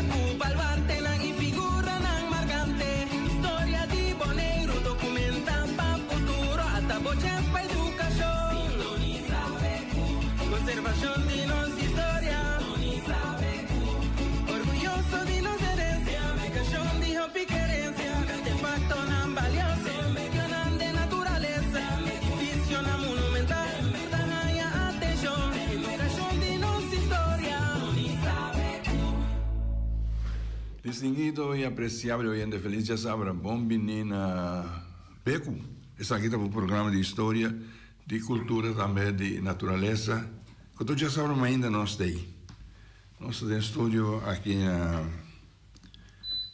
Krusa ku baluartenan i figuranan markante. Historia di Boneiru dokumentá pa futuro. Ata bo chèns pa edukashon. Sintonisá BQ. Konservashon di nos historia. Sintonisá BQ. Orguyoso di nos herensia. Aplikashon di hopi kerensia. Artefaktonan balioso. Medionan den naturalesa. Edifisionan monumental. Ta haña atenshon. Edukashon di nos historia. Distinguido y apreciable oyente feliz djasabra bon bini na Beku. Esaki ta bo programa di historia, di cultura tambe di naturalesa cu tur djasabra mainda nos ta ey. Nos ta den studio aki na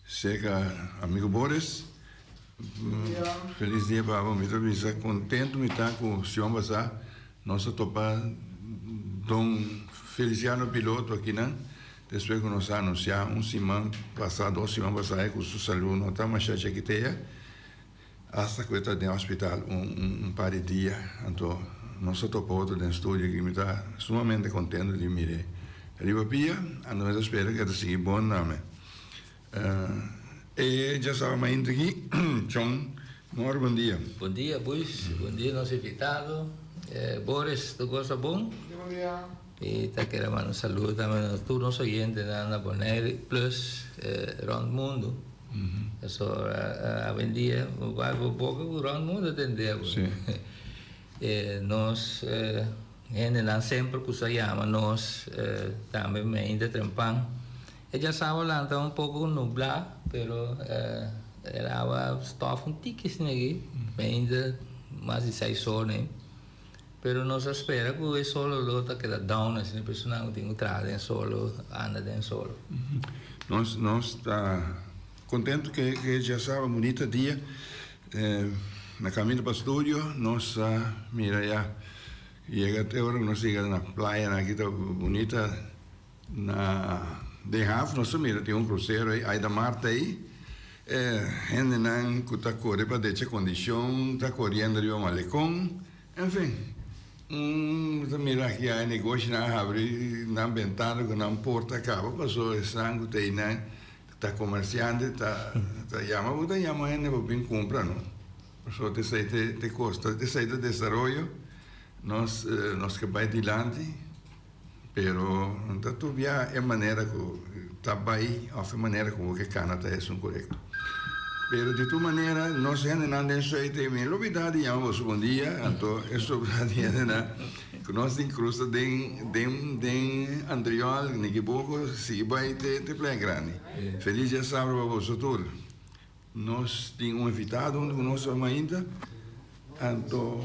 Cerca amigo Boris. Feliz dia pa bo. Mi ta bisa contento mi ta cu Sion Basá. Nos a topa Don Feliciano Piloto akinan despues cu nos a anuncia un siman pasa, dos siman pasa cu su salud no ta masha chekitea. Hasta cu e ta den hospital un par di dia. Anto nos a topa otro den studio aki. Mi ta sumamente contento di mir'e riba pia. Anto mi ta spera cu e ta sigui bon name. E djasaba mainta aki. Chon, mor bon dia. Bon dia Buis, bon dia nos invitado. Boris, tur cos ta bon? Bon dia. Mi ta kere manda un saludo tambe na tur nos oyentenan na Bonaire plus rond mundo. Pasobra awendia bo bai bo boka ku rònt mundu ta tende bo. Nos hendenan semper ku sa yama nos tambe mainta trempan. E djasawa lanta un poko nublá pero el awa stòf un tiki asina aki mainta mas di seis or nei. Pero nos a spera ku e solo lo ta keda down asina personanan ku tin ku traha den solo anda den solo. Nos nos ta contento ke ke djasaba bunita dia na camino pa studio nos a mira ya yega te ora ku nos yega na playa nan aki ta bunita Na den haf nos ta mira tin un crucero ey, Aida Mar ta ey. E hendenan cu ta core pa decha condicion ta coriendo riba malecon. En fin, un ta mira aki ya e negoshinan a habri nan bentana cu nan porta caba paso esnan cu ta eynan ta comerciante ta ta yama bo ta yama hende pa bin cumpra no. Paso esey ta e costa, esey ta desaroyo, nos nos ke bay dilanti. Pero no ta tur bia e manera ku ta bai òf e manera ku bo ke kana ta esun korekto. Pero di tur manera nos hendenan den Suid ei mi lo bida di yama boso bon dia, anto e sobra di hendenan ku nos tin krusa den den den Antriol, Nikiboko, sigui bai te te Playa Grandi. Felis dia sabra pa boso tur. Nos tin un invitado hunto cu nos hoy mainta, anto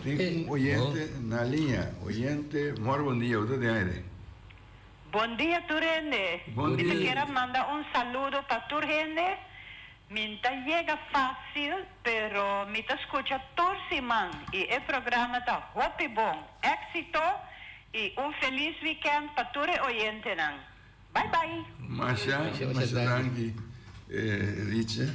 tin un oyente na liña. Oyente, mor bon dia, bo ta den aire. Bon dia tur hende. Bon Mi ta dia. kier a manda un saludo pa tur hende. Mi n ta yega facil pero mi ta scucha tur siman y e programa ta hopi bon. Exito y un feliz weekend pa tur e oyentenan. Bye bye. Masha, masha danki Riche.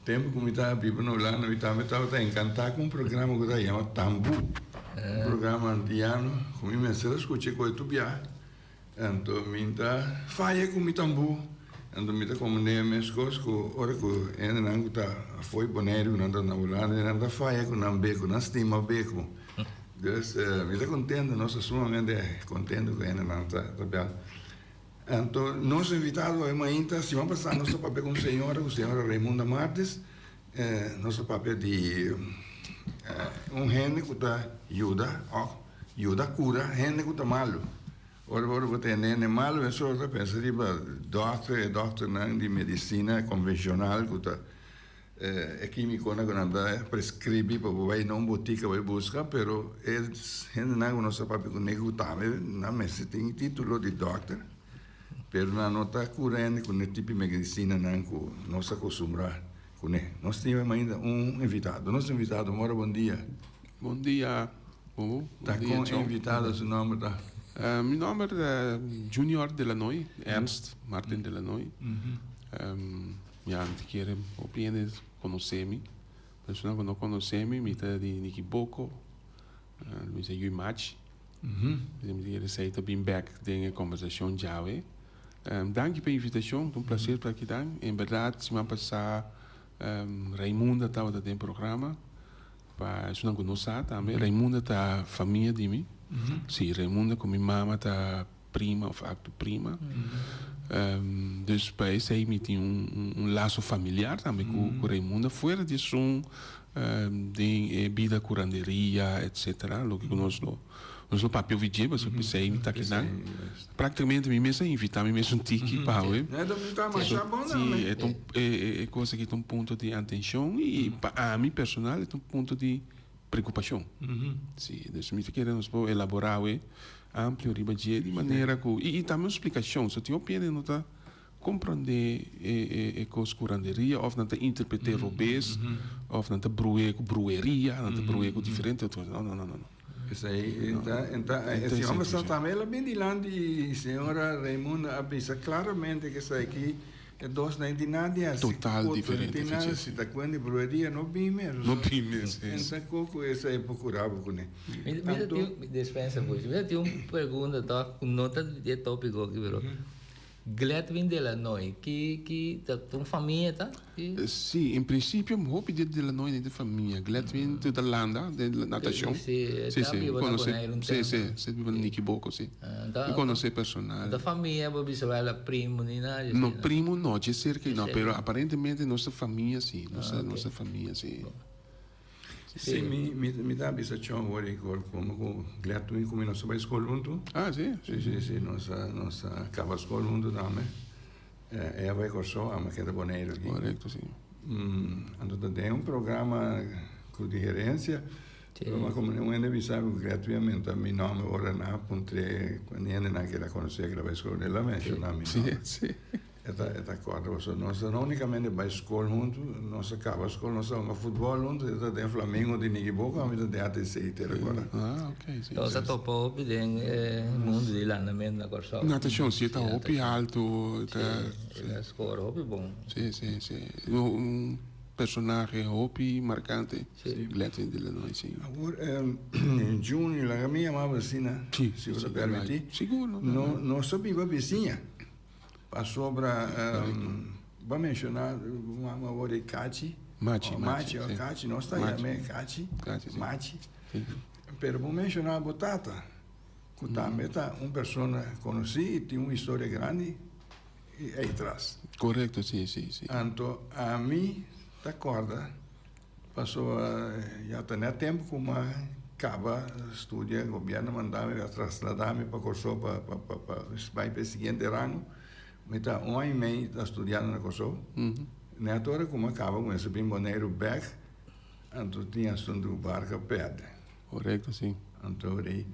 Tempu ku mi ta biba na Hulanda mi tambe tabata enkantá ku un programa ku ta yama Tambú. Un programa antiano ku mi mester a skucha ku e tur bia. Anto mi ta faya ku mi tambú. Anto mi ta komprendé meskos ku ora ku hendenan ku ta afó di Boneiru ku nan ta na Hulanda nan ta faya ku nan beko, nan stima beko. Dus mi ta contento, nos ta sumamente contento cu hendenan ta ta bel. Anto nos invitado hoy mainta, siman pasa nos ta papia cu un señora, cu señora Raymunda Martes, nos ta papia di un hende cu ta yuda of yuda cura hende cu ta malo. Ora ora bo tende hende malo, mesora ta pensa riba dokter, e dokternan di medicina convencional cu ta E kimikonan ku nan ta prescribi pa bo bai na un botika bai buska, pero e hendenan ku nos ta papia kuné ku tambe nan mester tin titulo di dòkter, pero nan no ta kura hende ku e tipo di medisinanan ku nos ta kostumbrá kuné. Nos tin ainda un invitado. Nos invitado, mora bon dia. Bon dia, Bobo. Ta kon e invitado su nòmber ta? Mi nòmber ta Junior Delanoy, Ernst Martin Delanoy. Ya mi ta kere hopi hende konosé mi. Persona ku no konosé mi, mi ta di Nikiboko, mi sa yu machi. Mi ta kere esei ta bin bek den e kombersashon djawe. Danki pa e invitashon, ta un plaser pa aki dan. En bèrdat siman pasá Raimunda tabata den programa. Pa esunnan ku no sa tambe, Raimunda ta famia di mi. Si, Raimunda ku mi mama ta prima of acto prima. Dus pa esei mi tin un laso familiar tambe ku Raimunda. Fuera di esun den e bida curanderia etcetera, loke ku nos lo nos lo papia ovi dje pasobra p'esei mi ta kinan. Practicamente mi mes a invita mi mes un tiki pa awe. Si, e ta un e kos aki ta un punto di atencion i pa ami personal e ta un punto di preocupacion. Si, dus mi ta kere nos por elabora awe amplio riba dje di manera ku i i tambe un splikashon so tin hopi hende no ta komprende e e e kos kuranderia òf nan ta interpret'é robes òf nan ta bru'é ku brueria nan ta bru'é ku diferente otro kos no no no no. Esei ta ta e señor mester tambe el a bin dilanti i señora Raimunda a bisa klaramente ku esaki E dos nan di nada hasi Total otro diferente, di nada Fiche. si ta kuende brueria no bin mes. No bin mes, En es. ta koko esei por kura bo kuné. Mi mi ta Anto tin, dispensa pues, mi ta tin un pregunta tòg ku no ta di e tópiko aki pero Gledwin de la Noy ki ki ta un famia ta? Ki? Sí, en principio hopi di de la Noy no ta famia. Gledwin ta landa den natashon. Sí, e Sí, ta sí, mi biba na konosé. Boneiru un Sí, tempu. sí, sí, biba na Nikiboko, sí. Ah, Mi konosé personal. Ta famia bo bisa wèl primo ni nada No, asina? primo no, dje serka Dje no, serka. pero aparentemente nos ta famia sí, nos ta Ah, nos ok. ta famia sí. Sí, mi mi mi ta bisa Chon wor i gor komo ku Gledwin ku mi nos a bai skol huntu. Ah, sí? Sí, sí, sí, nos a nos a kaba skol huntu tambe. E a bai Kòrsou, ami a keda Boneiru aki. Korekto, sí. Anto ta den un programa ku di herensia, pero ma komo un hende bisa ku gratuitamente mi nòmber ora nan a puntr'é ku hendenan ku el a konosé ku el a bai skol, el a menshoná mi nòmber. Sí, sí. E ta e ta kòrda pasobra nos no únikamente bai skol huntu, nos a kaba skol, nos a hunga futbòl huntu, e ta den Flamingo di Nikiboko, ami ta den ATC, te rekòrda? Ah, ok, sí. Nos a topa hopi den e mundu di landamentu na Kòrsou. Natashon, si e ta hopi altu, e ta. Sí, el a skor hopi bon. Sí, sí, sí. Un personahe hopi markante, Gledwin de Lanoy, sí. Awor, Juni, laga mi yama bo asina, Sí, si bo ta sí, permití. Sigur, no. No, nos a biba bisiña. Pasobra bo a menshoná mama awor e kachi. Machi, Oh, machi, oh, kachi, nos ta yam'é kachi, machi. Pero bo menshoná bo tata, ku tambe ta un persona konosí i tin un historia grandi ei tras. Korekto, si, si, si. Anto ami ta kòrda Pasobra ya ta net tempu ku mi a kaba studia, gobièrnu a manda mi, a trasladá mi pa Kòrsou pa pa pa bai pa e siguiente rango. Mi ta un aña i mei ta studiando na Kòrsou. Nèt ora ku mi a kaba ku mester bin Boneiru bèk, anto tin asuntu ku barku a pèrdè. Korekto, si. Anto ei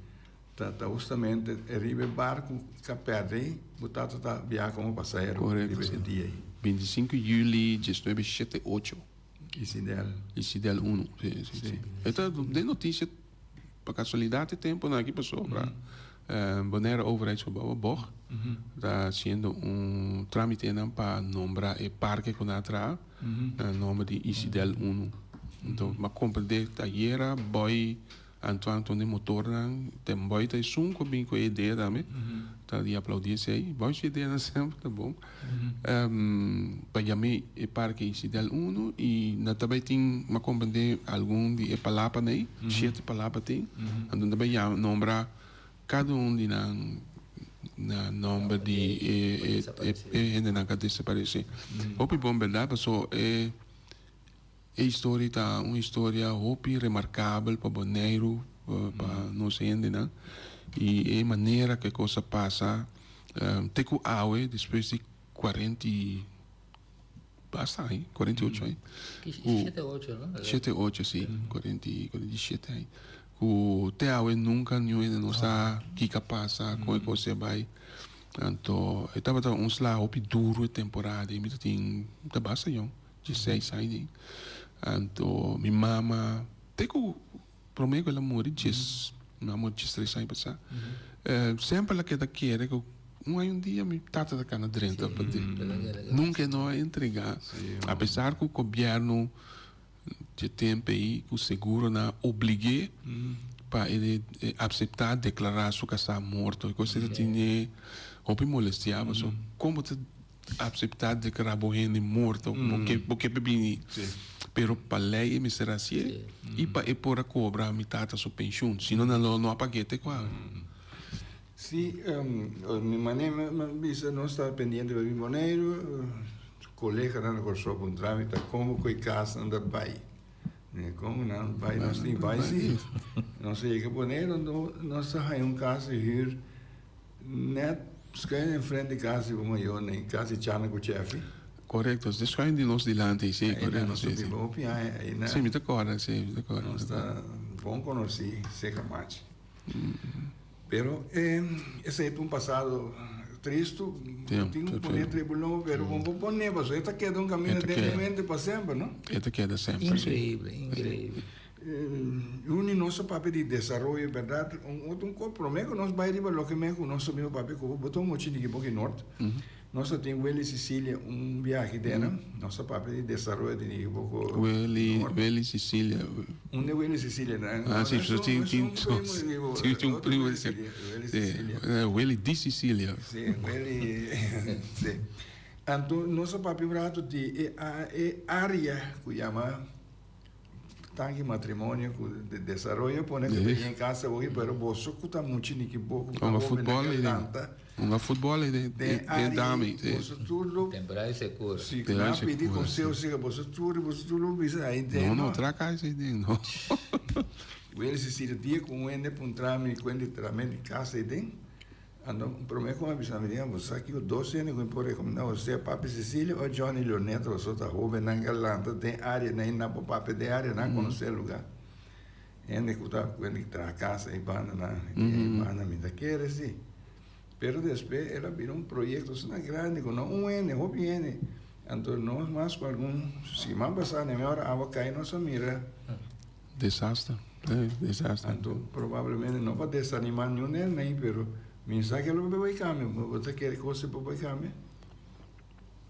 ta ta hustamente riba e barku ku a pèrdè ei, bo tata ta biaha komo pasahero riba e dia ei. 25 juli diesnuebe shete ocho. Isidel. Isidel uno, si, si, si. E ta den noticia pa casualidad e temponan aki pasobra Bonaire Overheidsgebouw, bog, ta haciendo un tramitenan pa nombra e parke cu nan a traha na nomber di Isidel uno. Enton mi a comprende ayera boy Antoine tunda e motornan ten boy ta esun cu a bin cu e idea tambe ta di aplaudi esey boy su ideanan semper ta bon pa yam'e e parke Isidel uno y nan ta bay tin mi a comprende algun di e palapanan ey shete palapa tin anto nan ta bay yama nombra cada un di nan na nomber di e hendenan cu a desaparece hopi bon berdad paso e. E historia ta un historia hopi remarkabel pa Boneiru, pa nos hendenan. I e manera ku e kos a pasa te ku awe despues di kuarenta i basta aña, kuarenta i ocho aña. Shete ocho, no? Shete ocho, si, kuarenta i kuarenta i shete aña. Ku te awe nunka niun hende no sa kiko a pasa, kon e kos a bai. Anto e tabata un sla hopi duru e temporada ei, mi ta tin, ta basta yòn. Dieseis aña ei. Anto mi mama te ku prome ku el a muri djes, mi mama muri diestres aña pasá, semper el a keda kere ku un aña un dia mi tata ta kana drenta pa den. Nunka e no a entregá, apesar ku gobièrnu dje tempu ei ku seguronan a oblig'é. pa e acepta declara su casa morto. E cos ta tine hopi molestia paso con bo ta acepta declara bo hende morto bo ke bo ke pa bini pero pa ley e mester hacié y pa e por a cobra mi tata su pensioen sino nan lo no a pagué te cua. Si, mi manera mi a bisa nos ta pendiente pa bin Boneiru, coleganan na Kòrsou puntra mi ta como cu e casnan ta bay. Como nan bay nos tin bay si. Nos a yega Boneiru nos a haya un cas di huur net schuin enfrente di cas di bo mayornan, e cas di Chana cu Cheffy. Corecto, e schuin di nos dilanti, si, corecto. Nos a biba hopi aña ayina. Si, mi ta corda, si, mi ta corda. Nos ta bon conoci, seca machi. Pero esei ta un pasado tristu, bo tin ku pone tribulon, pero bo por pone pasobra e ta keda un kaminda den bo mente pa semper, no? E ta keda semper, si. Inkreibel, inkreibel. Uni nos a papia di desaroyo, bèrdat? Un otro un kos, promé ku nos bai riba loke men ku nos a bin papia ku bo, bo ta un mochi di Kiboki Nort. Nos a tin Willy Cicilia un biahe dena. Nos a papia di desaroyo di Nikiboko Willy, Willy Cicilia. Unda Willy Cicilia na? Ah, si, so tin, tin, tin, tin un primo di Willy Cicilia. Willy di Cicilia. Si, Willy, si. Anto nos a papia un rato di e e area ku yama Tanki matrimonio ku desaroyo pone ku ta yen kasa hopi pero boso ku ta muchi ni ki bo ku ta hopi na ke lanta. Hunga futbol ei den den dami. Boso tur lo Temporada di sekura. Si ku nan pidi konseho si boso tur boso tur lo bisa ei den no. No no tra kasa ei den no. Wele si sira dia ku un hende puntra mi ku hende traha di kasa ei den. Anto prome ku mi a bisa mi diga bo sa kiko dos hende ku mi por rekomendá bo sea papi Cecilio o Johnny Leonetto pasobra ta hobennan ke a lanta den área nan na por papia den área nan konosé e lugá. Hende ku ta ku hende ki traha kas ei banda nan ei banda mi ta kere si. Pero despues el a bira un proyekto asina grandi ku no un hende hopi hende. Anto nos mas ku algun siman pasá na e ora awa kai nos a mira. Desaster, eh, desaster. Anto probablemente no pa desanima niun hende ei, pero mi sa ke lo bai cambia. Bo ta kere cos por bai cambia?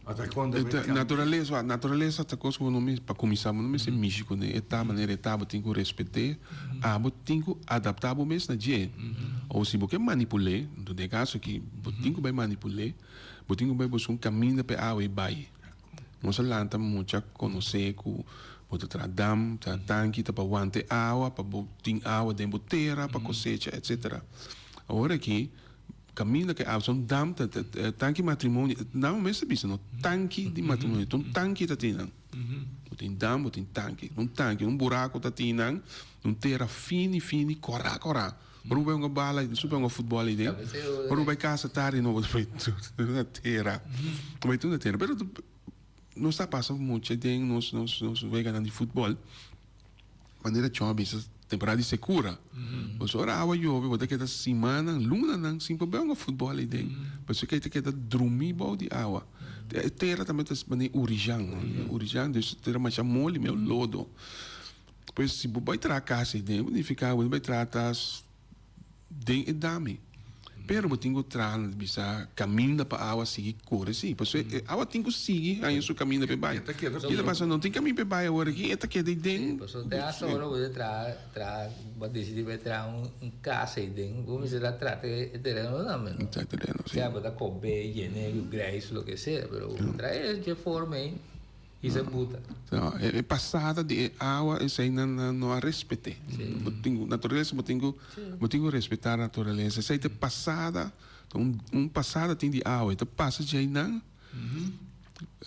O ta contra bai cambia? Naturalesa, naturalesa ta cos ku bo no mester, pa cuminsa bo no mester mishi kuné. E ta manera e ta, bo tin ku respet'é. Abo tin ku adaptá bo mes na dje. O si bo ke manipul'é, anto den e kaso aki bo tin ku bai manipul'é, bo tin ku bai busca un kaminda pa e awa ei bai. Nos a lanta mucha konosé ku bo ta traha dam, traha tanki ta pa wanta e awa, pa bo tin awa den bo tera pa kosecha etsetera. Awor aki kaminda ku e awa son dam ta tanki matrimonio, nan mes ta bisa no tanki di matrimonio, ta un tanki ta tin nan. Bo tin dam, bo tin tanki, un tanki, un buraku ta tin nan, un tera fini fini kòrá kòrá. Ora bo bai hunga bala, su bai hunga futbòl ei den. Ora bo bai kasa tardi no bo ta bai tur na tera. Bo bai tur na tera. Pero nos ta pasa mucha den nos nos nos weganan di futbòl. Manera Chon a bisa temporada di sekura. Pasobra ora awa yobe bo ta keda simannan, lunanan sin por bai hunga futbòl ei den. Pasobra ke ta keda drumí bou di awa. E tera tambe ta manera urijan, urijan, dus tera masha moli, medio lodo. Pues si bo bai traha kas ei den, bo nifiká bo no bai traha tas den e dami. Pero bo tin ku traha na bisa kaminda pa awa sigui kore si. Pasobra e awa tin ku sigui haña su kaminda pa e bai. Ki ta pasa? No tin kaminda pa e bai awor aki, e ta keda ei den. Sí, pasobra te hasta ora bo ta traha, traha, bo a disidí bai traha un kas ei den, bo mester a trata e tereno tambe, no? E tereno, si. Sea bo ta kob'é, yen'é ku grijs, loke sea, pero bo traha e dje forma ei. I sa buta. No, e pasada di e awa esei nan no a respet'é. Bo tin ku, naturalesa bo tin ku, bo tin ku respetá naturalesa. Esei ta e pasada, un un pasada tin di awa, e ta pasa djei nan,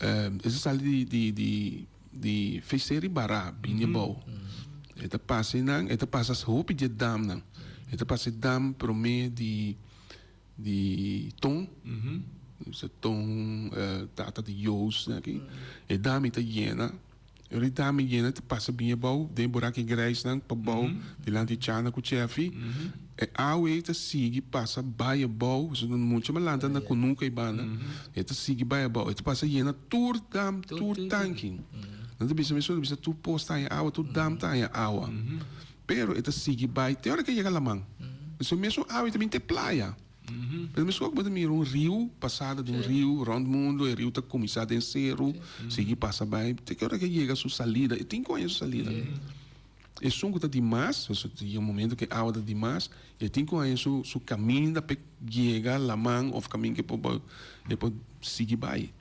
e ta sali di di di di Feesteri Bará bini abou. E ta pasa einan, e ta pasa hopi di e damnan. E ta pasa e dam promé di. Di Ton, bisa Ton tata di Joost aki, e dami ta yena, e ora e dami yena ta pasa bin abou den e boraki grijsnan pabou dilanti Chana ku Cheffy, e awe ei ta sigui pasa bai abou, pasobra mucha malanta na kunuka ei banda, e ta sigui bai abou, e ta pasa yena tur dam, tur tanki. Nan ta bisa mesora, bisa tur pos ta haña awa, tur dam ta haña awa. Pero e ta sigui bai te ora ke yega laman. Esei mesun awa ta bin te playa. Pero mesun ora ku bo ta mira un riu, pasada di un riu rònt mundu, e riu ta kuminsá den seru, sigui pasa bai te ke ora ke yega su salida. E tin ku haña su salida. Esun ku ta di mas, pasobra ta yega un momento ku e awa ta di mas, e tin ku haña su su kaminda p'e yega laman òf kaminda ku e por e por sigui bai.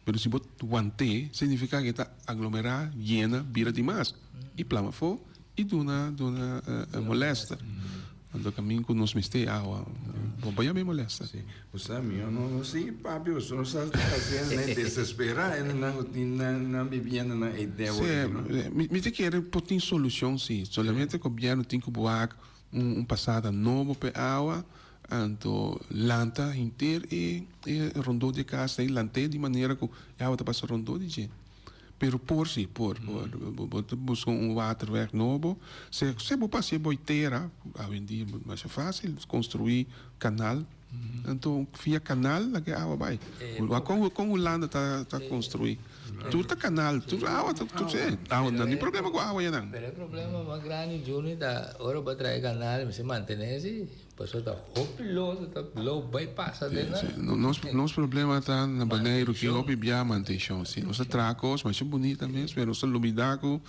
Pero si bo want'é, signifiká ku e ta aglomerá, yena, bira di mas i plama afó i duna duna molèster. Anto kaminda ku nos mester e awa, bo por yama e molèster. Sí. Bo sa mi yo no sigui papia pasobra nos sa hasiendo nan desesperá hendenan ku tin nan nan bibiendanan ei den awor aki no. Sí, mi mi ta kere por tin solushon sí. Solamente gobièrnu tin ku wak un un pasada nobo pa e awa, anto lanta henter e e rondó di e kas ei, lant'é di manera ku e awa ta pasa rondó di dje. Pero por si, por, por. Bo ta buska un waterweg nobo. Se, se bo pasa e boy tera, awendia masha fácil construí kanal. Anto via kanal laga e awa bai. Wak kon, kon Hulanda ta, ta construí. Tur ta kanal, tur awa ta, tur si. Awa, no tin problema ku awa yanan. Pero e problema mas grandi, Juni, ta ora bo trae kanal, mester mantené si. Pasobra ta hopi lodo ta blow bai pasa den nan. Nos nos problema ta na Boneiru ki hopi bia mantenshon. Si nos ta traha kos masha bunita mes pero nos ta lubida ku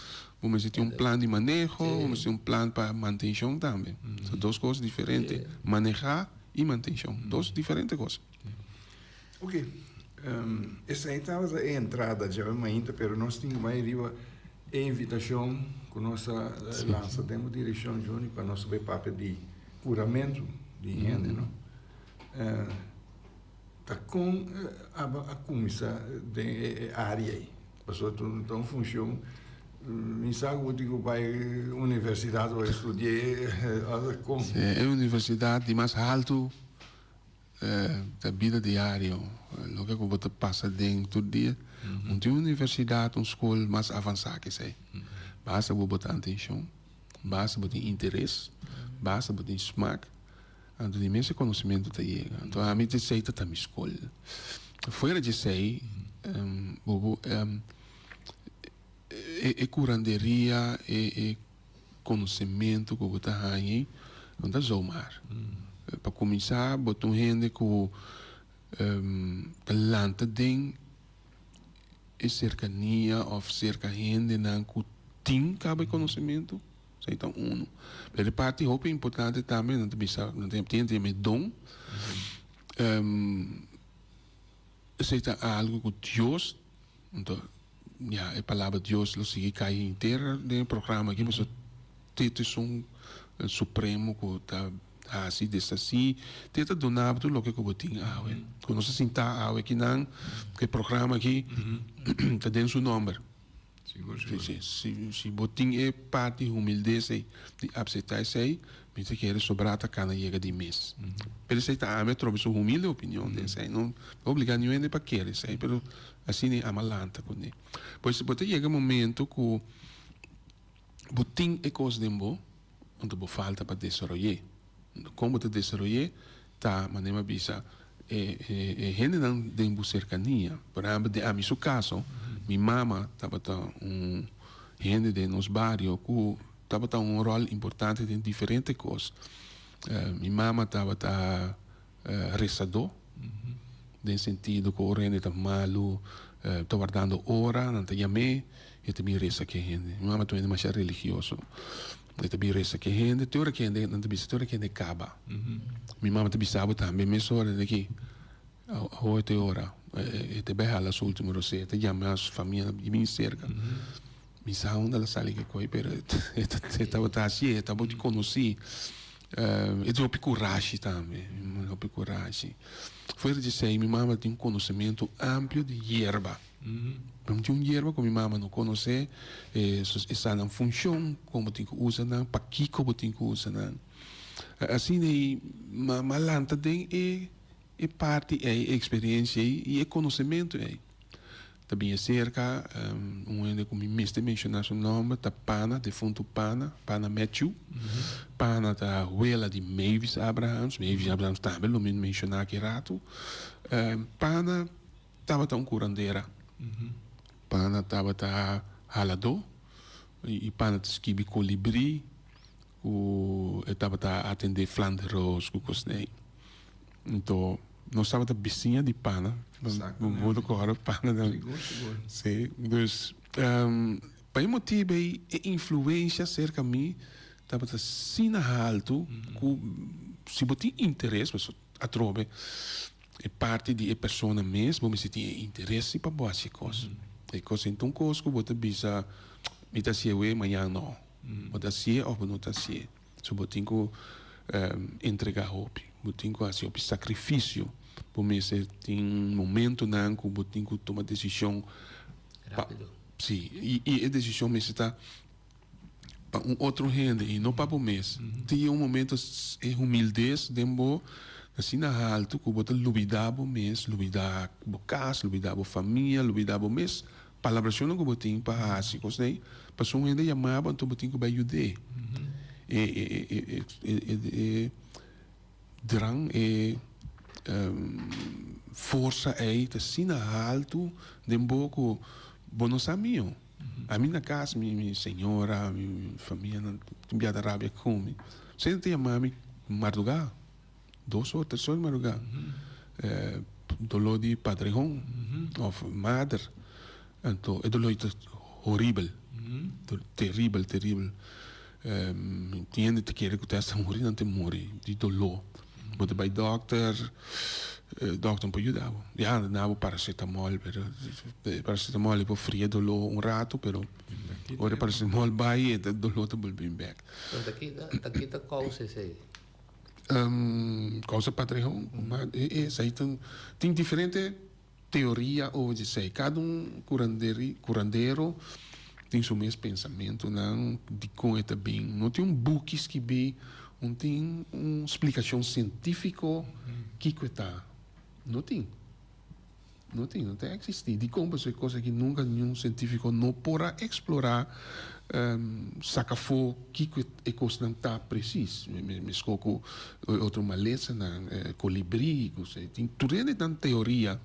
bo mester tin un plan di maneho, bo mester tin un plan pa mantenshon tambe. Ta dos kos diferente, maneha i mantenshon, dos diferente kos. Ok, esei tabata e entrada djawe mainta pero nos tin bai riba e invitashon ku nos a lansa den bo direkshon Juni pa nos bai papia di kuramentu di hende no. Ta kon abo a kuminsá den e área ei? Pasobra ta un funshon mi sa ku bo tin ku bai universidat pa studi'é kon. E universidat di mas haltu Ta bida diario, loke ku bo ta pasa den tur dia. Un tin universidat, un skol mas avansá ke esei. Basta bo bota atenshon, basta bo tin interes, basta bo tin smak, anto di mes e konosementu ta yega. Anto ami ta esei ta ta mi skol. Fuera di esei, bo bo e kuranderia, e Konosementu ku bo ta haña no ta zomaar. Pa kuminsá, bo ta un hende ku ta lanta den e serkania òf serka hendenan ku tin kaba e konosementu. Esei ta unu. Pero e parti hopi importante tambe, nan ta bisa, nan ta yama e don. Esei ta algu ku Dios, anto ya e palabra Dios lo sigui kai henter den e programa aki pasobra te ta esun supremo ku ta hasi deshasí, te ta duna bo tur loke ku bo tin awe. Ku nos a sinta awe akinan ku e programa aki ta den su nòmber. Sigur, sigur. Si, si, si bo tin e parti humildes ei di apseptá esei, mi ta kere sobrá ta kana yega di mes. Pero esei ta ami atrobe su humilde opinion den esei. No ta obligá niun hende pa kere esei, pero asina ei ama lanta kuné. Pues bo ta yega e momento ku bo tin e kos den bo, anto bo falta pa desaroy'é. Kon bo ta desaroy'é ta, manera mi a bisa, e e hendenan den bo serkania. Por ehèmpel, den ami su kaso, mi mama tabata un hende den nos bario ku tabata un ròl importante den diferente kos. Mi mama tabata resadó, den sentido ku ora hende ta malu, ta wardando ora, nan ta yam'é, e ta bin resa ku e hende. Mi mama ta un hende masha religioso. E ta bin resa ku e hende, te ora ku hende, nan ta bisa te ora ku hende kaba. Mi mama ta bisa bo tambe mesora den aki, awor te ora, e ta bai hala su ultimo rosé, e ta yama su famia i bin serka. Mi sa unda el a sali ke koi, pero e tabata hasié, e tabata konosí. E tin hopi kurashi tambe, hopi kurashi. Fuera di esei, mi mama tin un konosementu amplio di yerba. No tin un yerba ku mi mama no konosé, e sa nan funshon, kon bo tin ku usa nan, pakiko bo tin ku usa nan. Asina ei mama a lanta den e e parti ei, e eksperensia ei i e konosementu ei. Ta bin aserka un hende ku mi mester menshoná su nòmber ta Pana, defuntu Pana, Pana Matthew. Pana ta wela di Mavis Abrahams, Mavis Abrahams tambe lo mi menshoná aki ratu. Pana tabata un kurandera. Pana tabata haladó i Pana ta skibi kolibrí ku e tabata atendé flanderos ku kosnei. Anto nos tabata bisiña di Pana. Bo ta kòrda Pana? Sigur, sigur. Sí, dus. Pa e motibu ei e influencia serka mi tabata asina haltu ku si bo tin interes, pasobra atrobe e parti di e persona mes bo mester tin e interes si pa bo hasi e kos. E kos ei ta un kos ku bo ta bisa mi ta hasié awe, mañan no. Bo ta hasié òf bo no ta hasié. So bo tin ku entregá hopi, bo tin ku hasi hopi sakrifisio, bo mester tin momentonan ku bo tin ku tuma desishon pa, si, i e desishon mester ta pa un otro hende i no pa bo mes. Tin un momento e humildes den bo ta asina haltu ku bo ta lubidá bo mes, lubidá bo kas, lubidá bo famia, lubidá bo mes Palabrashonnan ku bo tin pa hasi kos ei, pasobra un hende yama bo anto bo tin ku bai yud'é. E e e e e e e dran, e forsa ei ta asina haltu den bo ku bo no sa mihó. Ami na kas mi mi señora, mi famianan tin bia ta rabia ku mi. Esei ta yama mi mardugá. Dos or, tres or di madrugá. Doló di padrehon òf mader. Anto e doló ei ta horibel, teribel, teribel. Tin hende ta kere ku ta hasta muri, nan ta muri di doló. Bo ta bai dòkter, dòkter no por yuda bo. Ya, nan ta duna bo paracetamol, pero paracetamol e por fria e doló un ratu, pero ora e paracetamol bai e doló ta bolbe bèk. Ta kita, ta kita kousa esei? Causa patreon, ma esei ta tin diferente teoria over di esei. Cada un curanderi curandero tin su mes pensamentonan dicon e ta bin. No tin un buki skibi, no tin un splicacion cientifico kico e ta. No tin. No tin, no ta existi. Dikon? Pasobra e kos aki nunka niun sientifiko no por a eksplorá, saka afó kiko e kosnan ta presis. Meskos ku e otro malesanan, kolibrí, ku se tin tur hende nan teoria,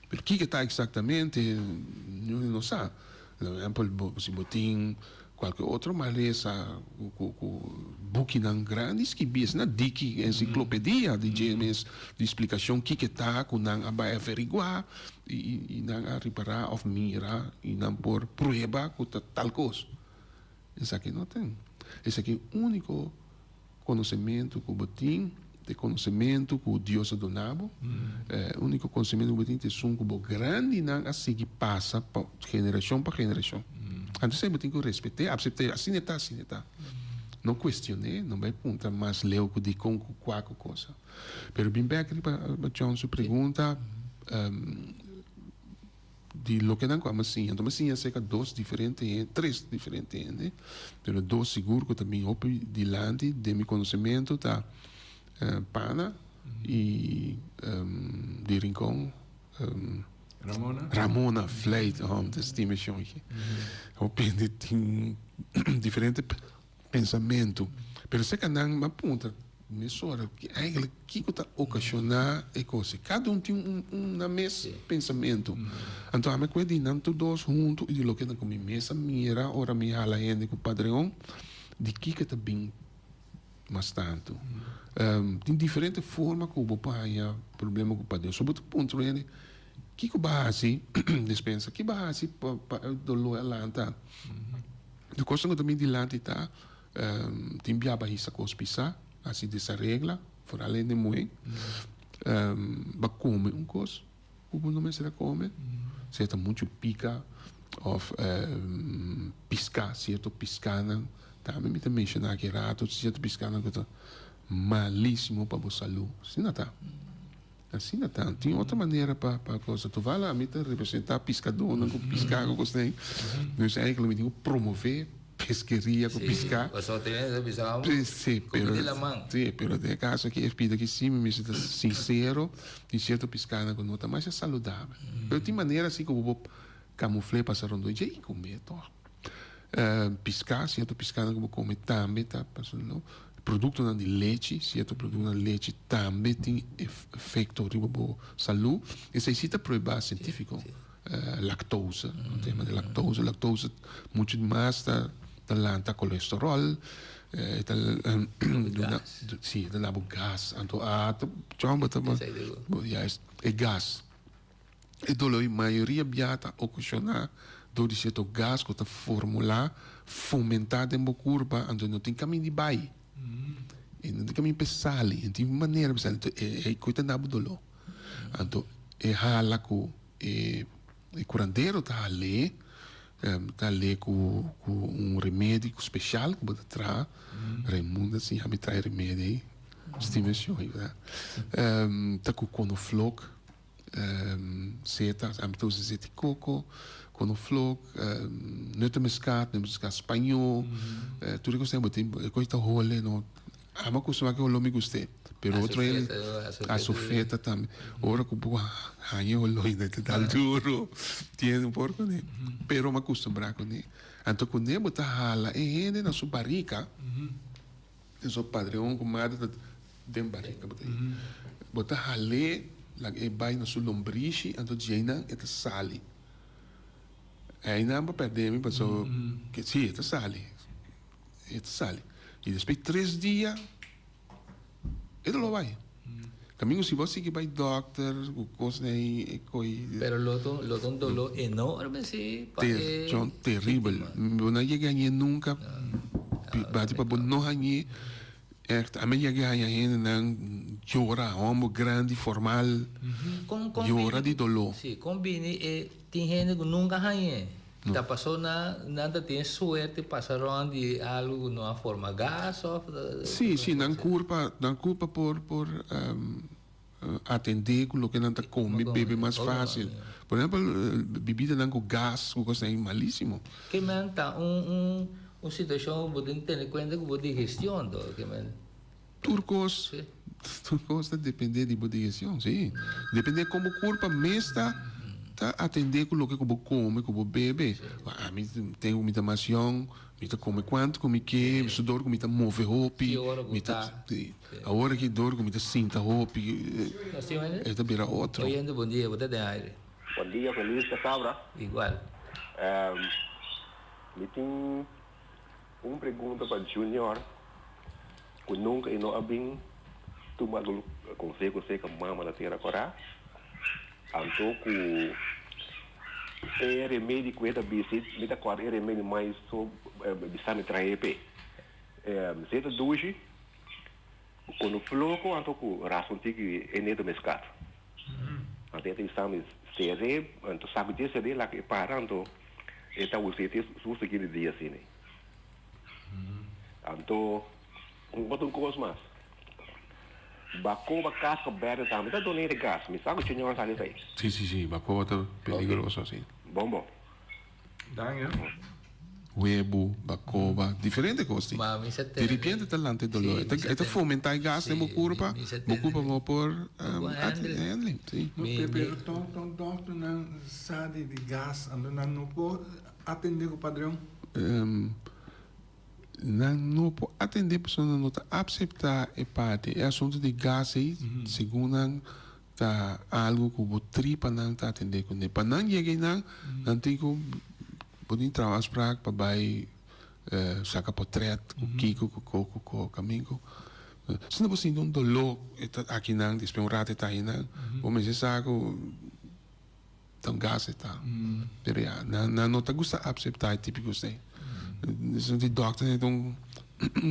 pero kiko ta eksaktamente niun hende no sa. Por ehèmpel, si bo tin Cualke otro malesa cu cu bukinan grandi skibi esnan diki enciclopedia di dje mes di splicacion kiko ta cu nan a bay averigua y nan a ripara of mira y nan por prueba cu ta tal cos. Esaki no tin. Esaki e unico Konosementu ku bo tin ta e konosementu ku Dios a duna bo. E úniko konosementu ku bo tin ta esun ku bo grandinan a sigui pasa pa generashon pa generashon. Anto esei bo tin ku respet'é, apsept'é, asina e ta, asina e ta. No kuestion'é, no bai puntra mas leu ku dikon ku kua ku kosa. Pero bin bèk riba John su pregunta. Di loke nan ku a siña. Anto mi a siña aserka dos diferente hende, tres diferente hende, pero dos sigur ku ta bin hopi dilanti den mi konosementu ta Pana i di Rincon, Ramona? Ramona Vlijt, oh mi ta stima e shonchi. Hopi hende tin diferente pensamentu, pero aserka nan mi a puntra mesora eigenlijk kiko ta okashoná e kos ei. Kada un tin un un nan mes pensamentu. Anto ami a kue di nan tur dos huntu i di loke nan ku mi mes a mira ora mi hala hende ku Padreon di kiko ta bin mas tantu. Tin diferente forma ku bo por haña problema ku Padreon. So bo ta puntra un hende kiko bo a hasi despensa kiko bo a hasi pa pa e doló a lanta. Di kosnan ku ta bin dilanti ta tin bia bahisa kos pisá, hasi desaregla, foral hende muhé, ba kome un kos ku bo no mester a kome, sea ta muchu pika òf piská, sierto piskánan, tambe mi ta menshoná aki rato, sierto piskánan ku ta malisimo pa bo salú, asina ta. Asina ta. Tin otro manera pa pa cosa. Toval ami ta representa piscadornan cu pisca cu cosnan ey. Dus eigenlijk mi tin cu promove pesqueria cu pisca. Sí, pasobra tin hende ta bisa Sí, come pero di laman. sí, pero den e caso aki e pida aki sí mi mester ta sincero tin cierto piscanan cu no ta masha saludabel. Pero tin manera si cu bo por camufle pasa rondon dje y come toch. Piská, sierto piskánan ku bo kome tambe ta pasobra produktonan di lechi, sierto produktonan di lechi tambe tin efekto riba bo salú. Esei si ta pruebá sientífiko. Laktose, un tema di laktose, laktose muchu mas ta lanta kolesteròl, e ta duna, si, e ta duna bo gas. Anto a ta chòmber ta e gas. E doló mayoria bia ta okashoná. Dor di sierto gas ku ta formulá, fomentá den bo kurpa, anto no tin kaminda di bai. E no tin kaminda pa e sali, e no tin manera pa e sali. Anto e kos ta da bo doló. Anto e hala ku e kurandero ta hal'é, ta hal'é ku un remedi speshal ku bo ta traha. Raimundo a siña mi traha e remedi ei. Stimacion ei, ta ku konoflok. Zeta, ami ta usa zeta di koko, konoflok, notemuskaat, notemuskaat spañó, tur e kosnan bo tin, e kos ta hole no, ami a kustumá ku e holó mi gust'é, pero otro hende, asofeta tambe, ora ku bo haña e holó ainda ta dal duro, tiene un por kuné, pero mi a kustumbrá kuné, anto kuné bo ta hala e hende na su barika. Eso padreon ku madre ta den barriga bo ta i. Bo ta hal'é laga e bai na su lombrishi anto djeinan e ta sali. Einan bo pèrdè mi paso ke si e ta sali, e ta sali. I despues tres dia e ta lo bai. Kamingo si bo a sigui bai dòkter ku kosnan ei e koi. Pero lo ta lo ta un doló enorme si pa e John teribel. Bo no a yega hañ'é nunka. Bati pa bo no hañ'é. Ègt ami a yega haña hendenan yora, hòmber grandi formal yora di doló. Si, kon bini e tin hende ku nunka hañ'é. Ta paso nan nan ta tin suerte pasa rond di algo cu no a forma gas of. Si, si, nan curpa, nan curpa por por atende cu loke nan ta come, bebe mas facil. Por ehempel, bibidanan cu gas, cu cosnan ey malisimo. Ke men ta un un un situacion cu bo tin tene cuenta cu bo digestion to, ke men. Tur cos, tur cos ta depende di bo digestion, si. Depende con bo curpa mes ta ta atende cu loke cu bo come, cu bo bebe. Ami ten cu mi ta mas yong, mi ta come cuanto cu mi ke, su dor cu mi ta move hopi, mi ta, si. Awor aki dor cu mi ta sinta hopi, e ta bira otro. Oyente, bon dia, bo ta den aire. Bon dia, feliz Casabra. Igual. Mi tin Un pregunta pa Junior cu nunca e no a bin tuma algun conseho acerca mama na tera cora, anto cu e remedi cu e ta bisti, mi ta corda e remedi mas so bisa mi trae p'e. Zeta dushi cu no floco anto cu raspa un tiki e neto mescat. Anto e ta bisa mi sere, anto sabi dje sere laga e para anto. E ta usa te su siguiente dia asina. Anto, un otro cos mas. Bacoba casca berde tambe ta donate gas. Mi sa cu señor sa esey. Si, si, si. Bacoba ta peligroso asina. Bon, bon. Danki. Webu, bacoba, diferente cos tin. Di repente ta lanta e dolor. E ta fomenta e gas den bo curpa, bo curpa no por handle. Si. Pero toch dokternan Sa di di gas anto nan no por atende ku padrion? Nan no por atende pasobra nan no ta apseptá e parti. E asuntu di gas ei segun nan ta algu ku bo tripanan ta atende kuné. Pa nan yega einan nan tin ku bo tin traha un afsprak pa bai saka potrèt ku kiko ku ko ku ko kaminko. Si no bo sinti un doló e ta akinan despues un rato e ta einan bo mester sa ku. Ta un gas e ta. Pero ya, nan nan no ta gusta apseptá e tipo kos ei. Esun di dòkter ta un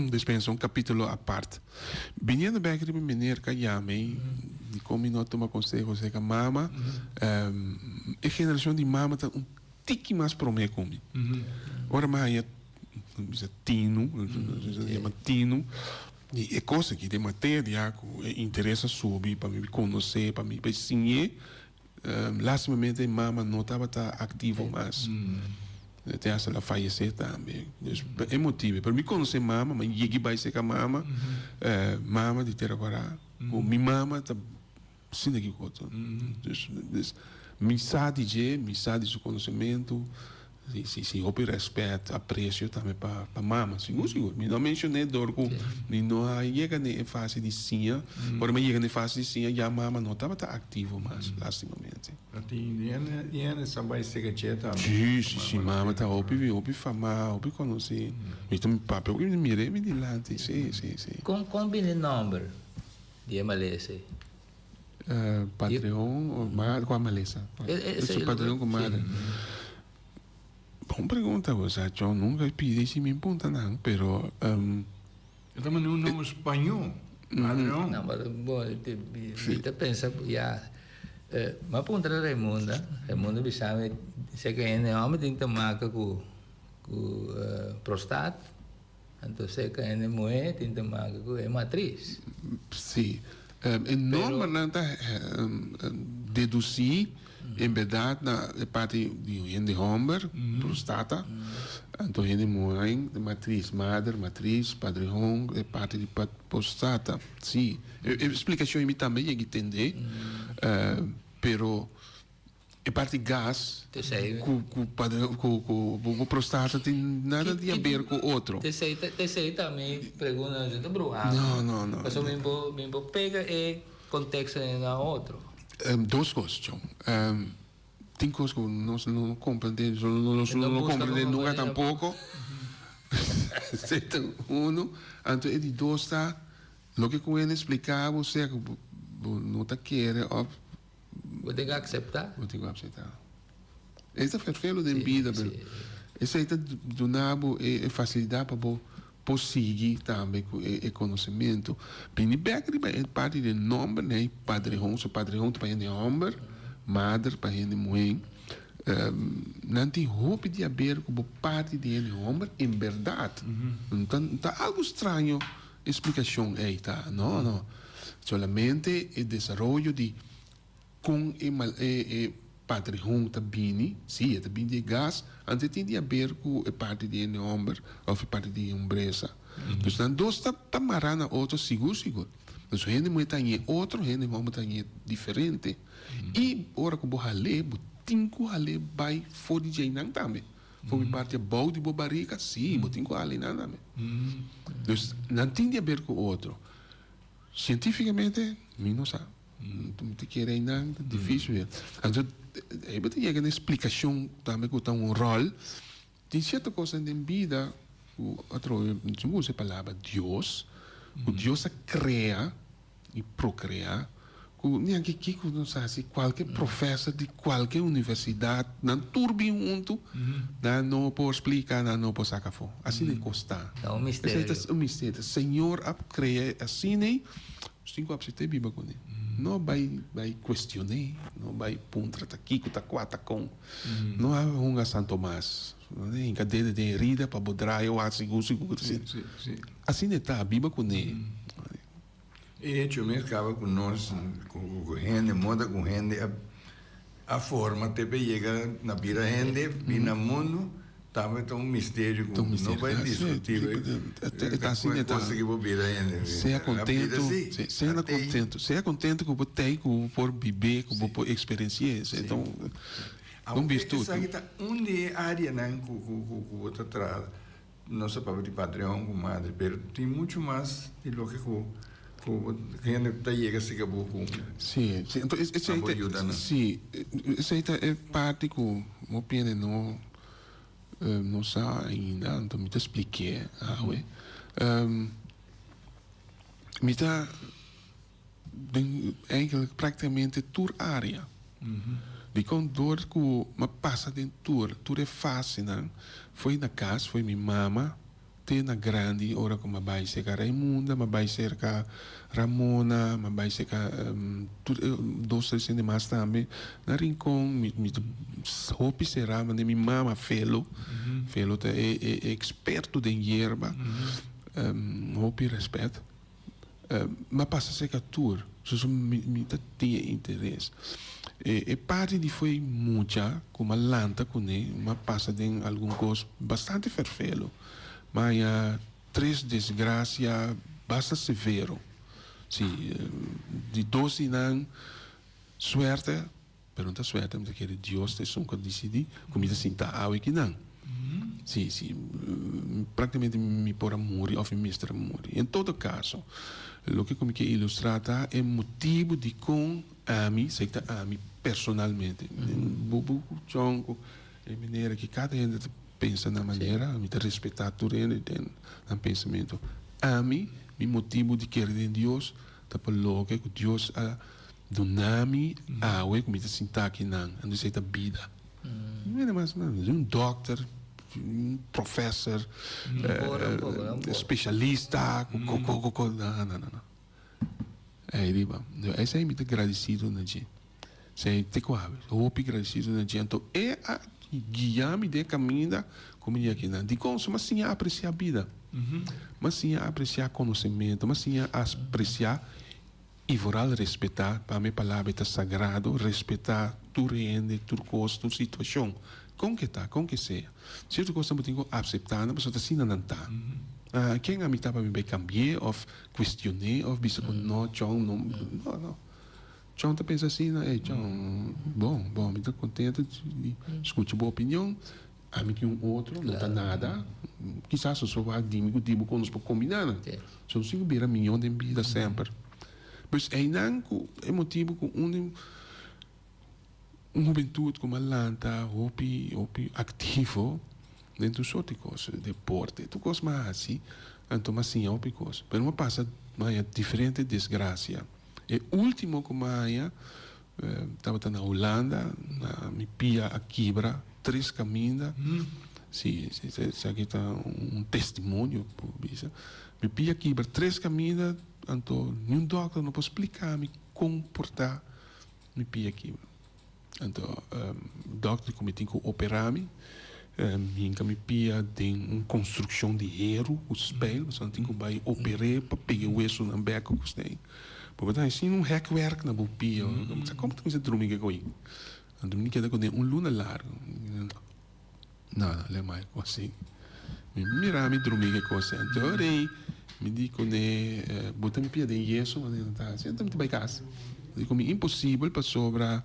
despensa un kapítulo apart. Biniendo bèk riba meneer ka yama ei dikon mi no a tuma konseho serka mama, e generashon di mama ta un tiki mas promé ku mi. Ora mi a haña bisa tinu, yama tinu, di e kos aki, di e materia ku e interes a subi pa mi konosé, pa mi siñ'é. Lastimamente mama no tabata activo mas. Te hasta el a fayece tambe. Dus pa e motibo. Pero mi conoce mama, mi yegi bay cerca mama, mama di Tera Guará. Cu mi mama ta asina ki otro. Dus, dus mi sa di dje, mi sa di su conocemento. Si, si, si, hopi respet, aprecio tambe pa, pa mama. Sigur, sigur. Mi no a mencion'é dor cu mi no a yega n'e e fase di siña. Ora mi a yega n'e fase di siña ya mama no tabata activo mas, lastimamente. A tin hende, hende sa bai sega dje tambe. Si, si, si. Mama ta hopi, hopi famá, hopi conocí. Mi ta papia hopi, mi mir'é mi dilanti. Si, si, si. Con, con bini e nomber di e malesa ei? Patreon o madre, kua malesa? Su patreon ku madre. Bon pregunta bo sa John, nunca pidi si mi punta nan, pero um. E ta manda un nomber spañó, Padreon. No, pero bo, mi ta pensa ya, mi a puntra Raimunda, Raimunda bisa mi seke hende homber tin te maka ku ku prostat, anto seke hende muhé tin te maka ku e matris. Sí, e nombernan ta dedusí en bèrdat na e parti di hende hòmber, prostata, anto hende muhé, matris, mader, matris, padrehon, e parti di prostata. Sí, e splikashon mi tambe yega tende, pero e parti gas ku ku prostata tin nada di haber ku otro. Tesei ta mi pregunta, no ta bruha. No, no, no. Pasobra mi bo pega e konteksto na otro. Dos kos, John. Tin kos ku nos no komprende, nos no lo komprende nunka tampoko. Esei ta uno. Anto e di dos ta, loke ku hende splika bo, sea ku bo no ta kere òf. Bo tin ku akseptá. Bo tin ku akseptá. E ta ferfelu den bida, pero esei ta duna bo e fasilidat pa bo por sigui tambe ku e konosementu. Bini bèk riba e parti di e nòmber nei, Padrehon. So Padrehon ta pa hende hòmber, Mader pa hende muhé. Nan tin hopi di haber ku bo parti di hende hòmber en bèrdat. Ta ta algu straño e splikashon ei ta. No, no. Solamente e desaroyo di Kon e mal e e patrihon ta bini? Sí, e ta bini di e gas, anto e tin di haber ku e parti di hende hòmber òf e parti di hombresa. Dus nan dos ta ta mará na otro sigur sigur. Dus hende muhé ta hañ'é otro, hende hòmber ta hañ'é diferente. I ora ku bo hal'é, bo tin ku hal'é bai for di djeinan tambe. For di parti abou di bo barika, sí, bo tin ku hal'é nan tambe. Dus nan tin di haber ku otro. Sientífikamente, mi no sa. Mi ta kere einan, ta difícil ya. Anto, ei bo ta yega na e splikashon tambe ku ta un ròl. Tin sierto kosnan den bida ku atrobe, mi tin ku usa e palabra Dios, ku Dios a krea i prokreá, ku ni anke kiko nos hasi, kualke profèser di kualke universidat, nan tur bin huntu, nan no por splika, nan no por saka afó. Asina e kos ta. Ta un misterio. Esei ta un misterio. Señor a krea asina ei. Nos tin ku apsept'é biba kuné. No bai bai kuestion'é, no bai puntra ta kiko, ta kua, ta kon. No a hunga San Tomas, hinka dedo den herida pa bo draai o hasi sigur sigur ku ta sinti. Asina e ta, biba kuné. E hecho mes kaba ku nos ku hende, moda ku hende a A forma te pe yega na bira hende bin na mundu tambe ta un misterio ku no bai diskutí cosa ki bo bira hende. Sea contento, sea contento, sea contento ku bo tei ku bo por bibé ku bo por eksperensié esei ta un birtud. Esaki ta un di e áreanan ku bo ta traha. Nos a papia di padreon ku madre, pero tin muchu mas di loke ku ku hende ta yega sika bo ku Sí, sí, enton esei pa bo ta, yuda nan. sí, esei ta e parti ku hopi hende no no sa ainda, anto mi ta splik'é awe. Mi ta den eigenlijk praktikamente tur área. Dikon dor ku mi a pasa den tur, tur e fasenan, foi na kas, foi mi mama te na grandi ora ku mi a bai serka Raimunda, mi a bai serka Ramona, mi a bai serka tur e dos tres hende mas tambe na Rincon, mi mi ta hopi sera manera mi mama Felo, Felo ta e e eksperto den yerba, hopi rèspèt. M'a pasa serka tur, soso mi ta tin e interes. E parti di fo'i mucha ku m'a lanta kuné, m'a pasa den algun kos bastante ferfelo. M'a haña tres desgrasia basta severo. Si, di dos di nan suerte, pero no ta suerte, mi ta kere Dios ta esun ku a disidí ku mi ta sinta awe kinan. Sí, sí, práktikamente mi por a muri òf mi mester a muri. En todo kaso, loke ku mi ke ilustrá ta e motibu dikon ami, esei ta ami personalmente, bubu ku chon ku e manera ki kada hende ta pensa na manera, mi ta respetá tur hende den nan pensamentu. Ami, mi motibu di kere den Dios ta pa loke ku Dios a duna mi awe ku mi ta sinta akinan, anto esei ta bida. Mira mas, un dokter, un professor, specialista, cu cu cu, no, no, no. Ey riba. Esey mi ta gradicido na dje. Esey te cu awe. Hopi gradicido na dje. Anto e a guia mi den e caminda cu mi yega akinan. Dicon? So mi a siña aprecia bida. Mi a siña aprecia conocemento. Mi a siña aprecia y vooral respeta. Pa mi e palabra e ta sagrado. Respeta tur hende, tur cos, tur situacion. Con ke ta, con ke sea. Cierto cosnan bo tin cu acepta nan pasobra ta asina nan ta. Ken ami ta pa mi bay cambi'e of cuestion'e of bisa cu no chon no no no. Chon ta pensa asina ey chon bon bon mi ta contento di scucha bo opinion ami tin un otro no ta nada kisas nos por wak dimi cu dibo con nos por combina nan. So nos tin cu bira miyon den bida semper. Pues eynan cu e motibo cu un den. Un hubentud ku a lanta hopi hopi aktivo den tur sort di kos, deporte, tur kos m'a hasi, anto m'a siña hopi kos. Pero m'a pasa m'a haña diferente desgrasia. E ultimo ku m'a haña tabata na Hulanda, na mi pia a kibra tres kaminda. Si, esaki ta un testimonio por bisa. Mi pia a kibra tres kaminda, anto niun dòkter no por splika mi kon por ta. Mi pia kibra. Anto dòkter di ku mi tin ku operá mi, hinka mi pia den un konstrukshon di heru ku spijl, pasobra nan tin ku bai oper'é pa pega e wesunan bèk ku kusnei. Bo por ta haña asina un hèkwèrk na bo pia. Bo sa komo ta kuminsá drumi ke ko'i. Anto mi keda kuné un luna largu. No, no, le mai ku así. Mi mira mi drumi ke kos ei. Anto ora ei mi di kuné, bo ta mi pia den yeso manera nan ta hasi, anto mi ta bai kas. Mi di ku mi imposibel pasobra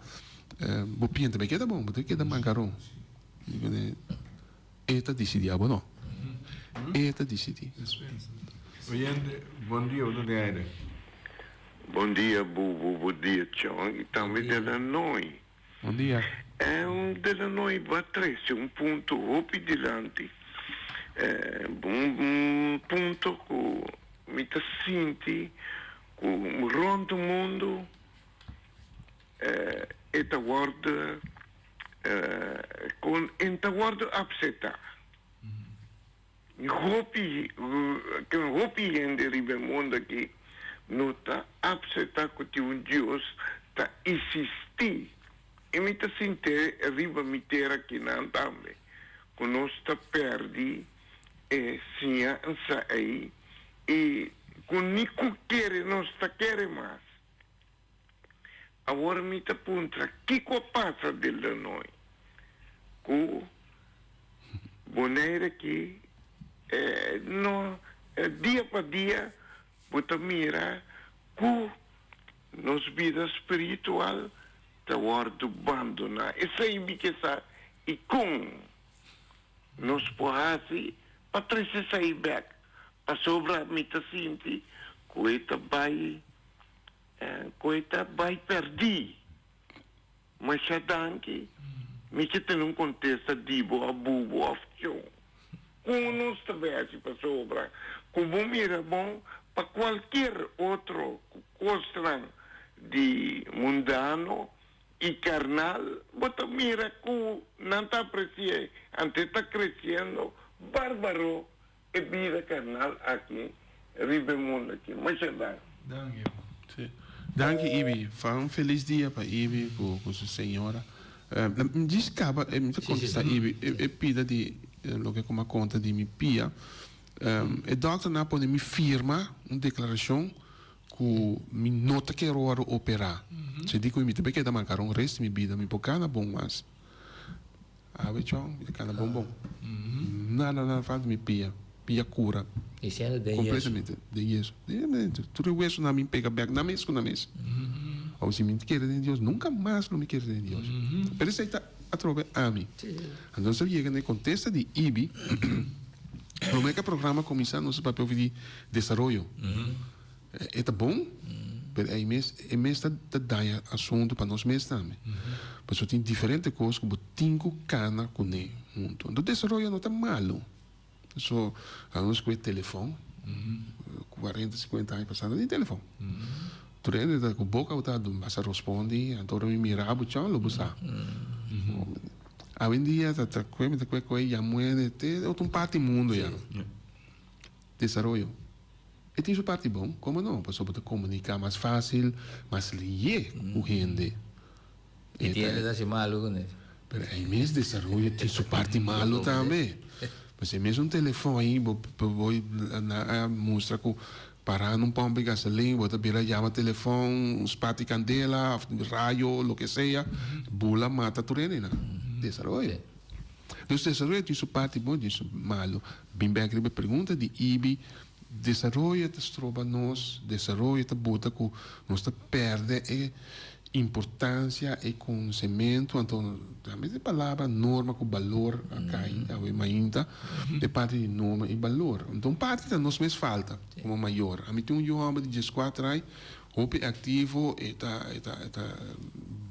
bo pia no ta bai keda bon, bo ta keda mankaron. Mi di kuné, e ta disidí abo no. E ta disidí. Oyente, bon dia, bo ta den aire. Bon dia Bubu, bon dia Chon y tambe Delanoy. Bon dia. En Delanoy bo a trece un punto hopi dilanti, un punto cu mi ta sinti cu rond mundo e ta wordo con e ta wordo acepta. Hopi hopi hende riba e mundo aki no ta apseptá ku tin un Dios ta isistí. I mi ta sinti riba mi tera akinan tambe ku nos ta pèrdí e siñansa ei i ku ni ku kere nos ta kere mas. Awor mi ta puntra kiko a pasa del Lanoi ku Bonaire aki no dia pa dia bo ta mira ku nos bida spiritual ta wordo bandona esei mi ke sa i kon nos por hasi pa trese esei bek pasobra mi ta sinti ku e ta bai Ku e ta bai pèrdí. Masha danki. Mi ke tene un kontesta di bo a bubu òf tjo. Kon nos ta bai hasi pasobra ku bo mira bon pa kualkier otro kosnan di mundano i karnal bo ta mira ku nan ta apresi'é anto e ta kresiendo bárbaro E bida carnal aki riba e mundo aki. Masha danki. Danki. Sí. Danki Ibi. Fa un felis dia pa Ibi ku ku su señora. Mi djis kaba mi ta kontestá Ibi e pida di loke ku mi a konta di mi pia. E dòkternan a pone mi firma un deklarashon ku mi no ta kere wòrdu operá. Se di ku mi ta bai keda mankaron rest di mi bida mi por kana bon mas. Awe chon, mi ta cana bon bon. Nada, nada falta mi pia. Pia cura. Y siendo den yeso. Completamente, den yeso. Tur e wesonan mi pega bek na mes cu na mes. Awor si mi kere den Dios, nunca mas lo mi kere den Dios. Pero esey ta atrobe ami. Anto nos a yega na e contesta di Ibi. Prome cu e programa cuminsa nos a papia over di desaroyo. E ta bon, pero ei mes, e mes ta ta daña asuntu pa nos mes tambe. Pasobra tin diferente kos ku bo tin ku kana kuné huntu. Anto desaroyo no ta malu. So, anos ku e telefòn, kuarenta, sinkuenta aña pasá no tin telefòn. Tur hende ta ku boka bo ta basa rospondi, anto ora mi mira bo chon lo bo sa. Awendia ta ta kue mi ta kue kue ya muede te otro un parti mundo ya. Desaroyo. E tin su parti bon, komo no? Pasobra bo ta komuniká mas fásil, mas lié ku hende. E tin hende ta hasi malu kuné. Pero ei mes desaroyo tin su parti malu tambe. Pasobra e mes un telefòn ei bo bo a mustra ku pará na un pòmp di gasolin bo ta bira yama telefòn, un spat di kandela òf rayo, loke sea, bula mata tur hendenan. Desaroyo. Dus desaroyo tin su parti bon, tin su malu. Bin bek riba e pregunta di Ibi, desaroyo ta stroba nos, desaroyo ta buta ku nos ta pèrdè e importansia, e konsementu, anto tambe e palabra norma ku balor a kai awe mainta, e parti di norma i balor. Anto un parti ta nos mes falta komo mayor. Ami tin un yu hòmber di dieskuater ai, hopi aktivo, e ta e ta e ta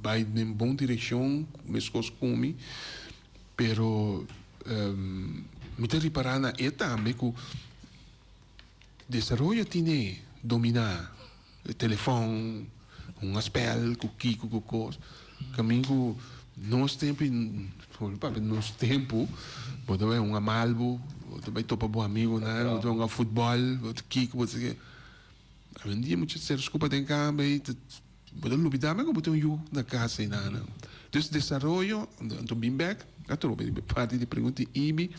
bai den bon direkshon meskos ku mi, pero mi ta ripará na e tambe ku desaroyo tine dominá e telefòn, hunga spèl ku kiko ku kos, kaminda ku nos tempu papia nos tempu bo ta bai hunga malbo, bo ta bai topa bo amigunan, bo ta bai hunga futbòl, bo ta kiko bo ta. Awendia mucha ser skupa den kamba ei ta bo ta lubida men ku bo tin un yu na kas ei nan. Dus desaroyo anto bin bek atrobe riba e parti di pregunta di Ibi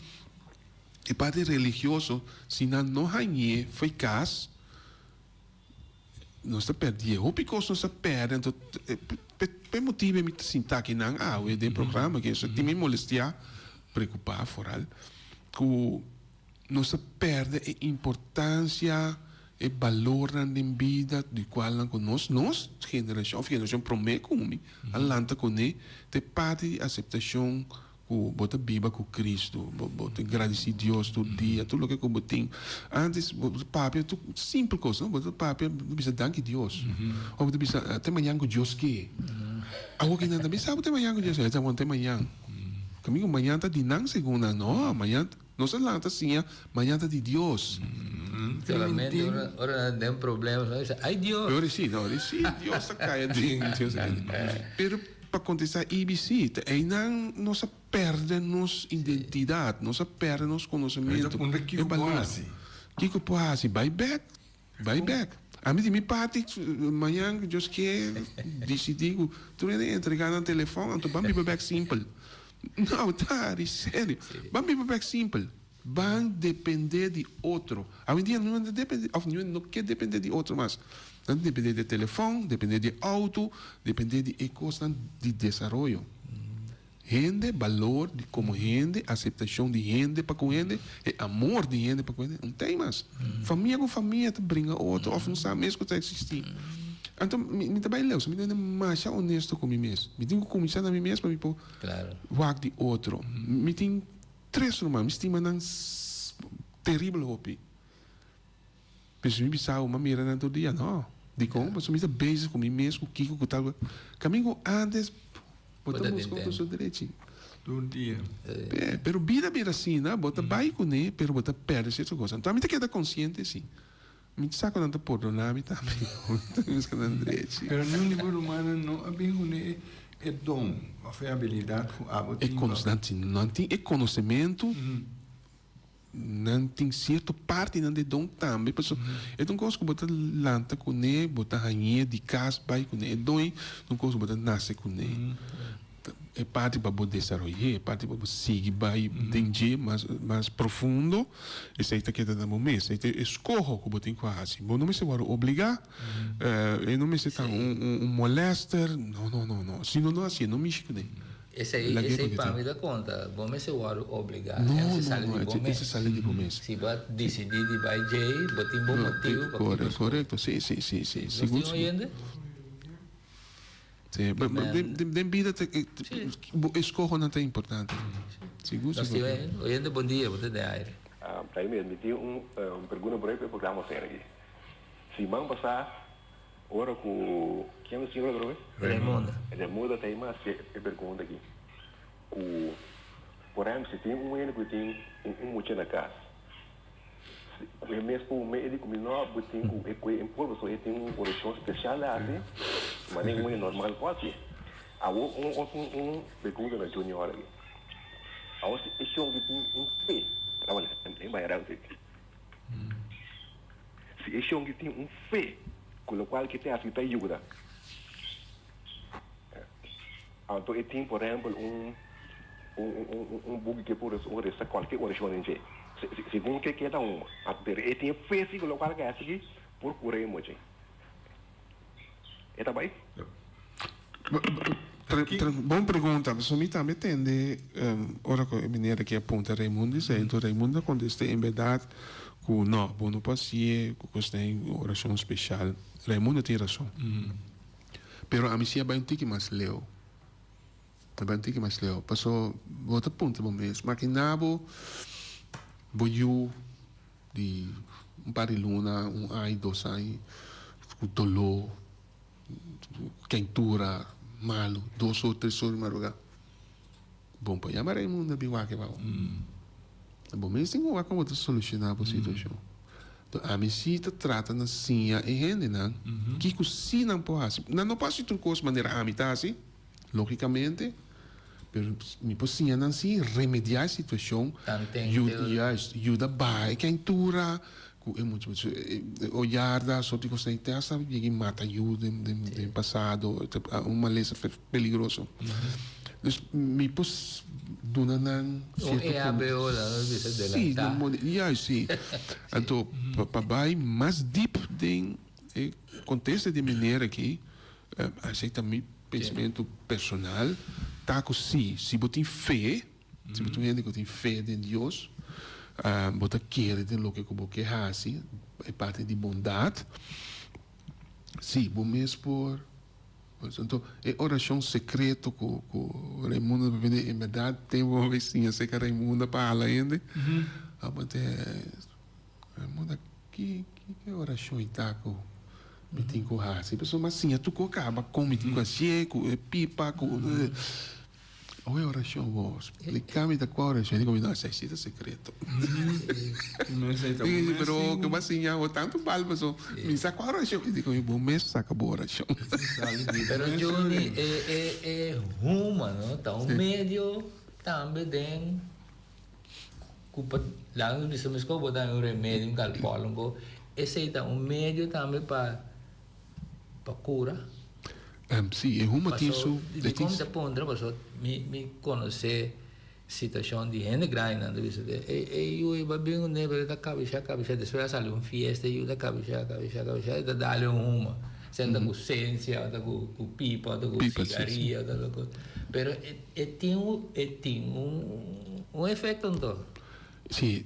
e parti religioso si nan no hañ'é fo'i kas nos ta pèrdí hopi kos nos ta pèrdè anto p'e motibu ei mi ta sinta aki nan awe den programa ke tin mi molestiá preokupá foral ku Nos a perde e importancia, e balornan den bida di cualnan cu nos, nos generacion of generacion prome cu mi a lanta cune, ta e parti di aceptacion cu bo ta biba cu Cristo, bo bo ta gradici Dios tur dia, tur loke cu bo tin. Antes bo ta papia tur simpel cos, no? Bo ta papia, bo ta bisa danki Dios, of bo ta bisa te mañan cu Dios ke. Awor ki nan ta bisa bo te mañan cu Dios ke, te mañan. Caminda cu mañan ta di nan segun nan, no, mañan. Nos a lanta siña mañana ta di Dios. Solamente ora ora nan den problema nan bisa ay Dios. Ora si no ora si Dios ta caya den Dios ta caya den. Pero pa contesta ABC ta eynan nos a perde nos identidad nos a perde nos conocemento. Mi ta puntra kiko por haci. Kiko por haci bay bek bay bek. Ami di mi parti mañan Dios kier dicidi cu tur hende entrega nan telefon anto ban biba bek simpel. No, ta di serio. Ban biba bek simpel. Ban depende di otro. Awendia no ta depende of no ke depende di otro mas. Nan ta depende di e telefon, depende di e auto, depende di e kosnan di desaroyo. Hende, balor di komo hende, aseptashon di hende pa ku hende, e amor di hende pa ku hende, no ta ei mas. Famia ku famia ta bringa otro of no sa mes ku ta eksistí. Anto mi ta bai leu, mi ta hende masha honesto ku mi mes. Mi tin ku kuminsá na mi mes pa mi por wak di otro. Mi tin tres ruman, mi stima nan teribel hopi. Pero si mi bisa bo, mi a mira nan tur dia? No. Dikon? Pasobra mi ta bezig ku mi mes, ku kiko, ku tal. Kaminda ku antes bo ta buska otro su drechi. Tur dia. Pero bida bira asina, bo ta bai kuné, pero bo ta pèrdè sierto kos. Anto ami ta keda konsiente si. Mi sa ku nan ta pordoná mi tambe. Mi ta buska nan drechi. Pero niun di bo rumannan no a bin kuné e don òf e abilidat ku abo tin pa. Nan tin e konosementu. Nan tin sierto partinan di e don tambe, pasobra e ta un kos ku bo ta lanta kuné, bo ta hañ'é di kas bai kuné. E don ei ta un kos ku bo ta nase kuné. E parti pa bo desaroy'é, e parti pa bo sigui bai den dje mas mas profundo, esei ta keda na bo mes. Esei ta e eskoho ku bo tin ku hasi. Bo no mester wòrdu obligá, e no mester ta un molèster, no, no, no, no. Si no no hasié, no mishi kuné. Esei esei pa mi ta konta, bo mester wòrdu obligá, e mester sali di bo mes. Mester sali di bo mes. Si bo a disidí di bai djei, bo tin bo motibu pa kiko. Korekto, si, si, si, si. Nos tin oyente? Si, den bida bo eskohonan ta importante. Sigur, sigur. Nos tin oyente? Bon dia, bo ta den aire. Jaime, mi tin un pregunta por e programa ser aki. Siman pasá Ora ku ken lo siñor atrobe? Raimunda. Raimunda ta ima hasi e pergunta aki, ku por ehempel si tin un hende ku tin un mucha na kas, ku e mes por medi ku mi no bo tin ku e kue en polvo, so e tin un orashon spesial a hasi, manera un hende normal por hasi. Awor un otro un pregunta na Junior aki. Awor si e shon ki tin un fe, Raúl, en bai ruimte. Si e shon ki tin un fe ku lokual ke ta hasi ta yuda. Anto e tin por ehempel un un un buki ke por resa kualke orashon den dje. Segun ke ke ta huma. Pero e tin e fe si ku lokual ke hasi aki por kura e mochi. E ta bai? Bon pregunta. Pasobra mi tambe tende ora ku e meneer aki a puntra Raimundo esei, enton Raimundo a kontest'é en bèrdat ku no, bo no por hasié ku kosnan orashon speshal. Raimundo tin rason. Pero ami si a bai un tiki mas leu. A bai un tiki mas leu. Paso bo ta puntra bo mes, makiná bo bo yu di un par di luna, un aña, dos aña, ku doló, keintura malu, dos or, tres or di madrugá. Bon por yama Raimundo bin wak e bou. Bo mes tin ku wak kon bo ta solushoná bo situashon. Enton ami si ta trata na siña e hendenan kiko si nan por hasi. Nan no por hasi tur kos manera ami ta hasi, logikamente, pero mi por siña nan si remediá e situashon, juist, yuda baha e keintura ku e mucha o yarda, sorti kos te hasta yega mata yu den pasado, un malesa peligroso. Dus mi por duna nan Un cierto con- EHBO la nos bisa Sí, delantá. na modi- juist, sí. Anto, pa, pa bai mas diep den e contesta di meneer aki, eh, esei ta mi pensamiento personal, ta cu sí, si bo tin fe, si bo ta un hende cu tin fe den Dios, ah, bo ta kere den loke cu bo ke haci, e parti di bondad, sí, bo mes por Anto e orashon sekreto ku ku Raimundo ta papia en bèrdat tempu bo bai siña aserka Raimundo pa hala hende abo te Raimundo ki ki orashon i ta ku mi tin ku hasi pasobra mi a siña tur ku a kaba kon mi tin ku hasié ku e pipa ku Oe oracion bo splica mi ta cua oracion dico mi no esey si ta secreto pero ke bo a siña bo tanto bal paso mi sa cua oracion y dico mi bo mes saca bo oracion. Pero Johnny e e e huma no ta un medio tambe den cu pa laga nos bisa mesco bo ta un remedio un calpol un co esey ta un medio tambe pa pa cura. Si, e huma tin su. Paso, dikon mi ta puntra? Paso mi mi konosé situashon di hende grandinan ta bisa e e yu ei bai bin kuné pero e ta kabishá kabishá despues a sali un fiesta e yu ta kabishá kabishá kabishá e ta dal un huma sea ta ku sensia o ta ku ku pipa o ta ku sigaria o ta ku pero e e tin un e tin un un efekto anto. Si,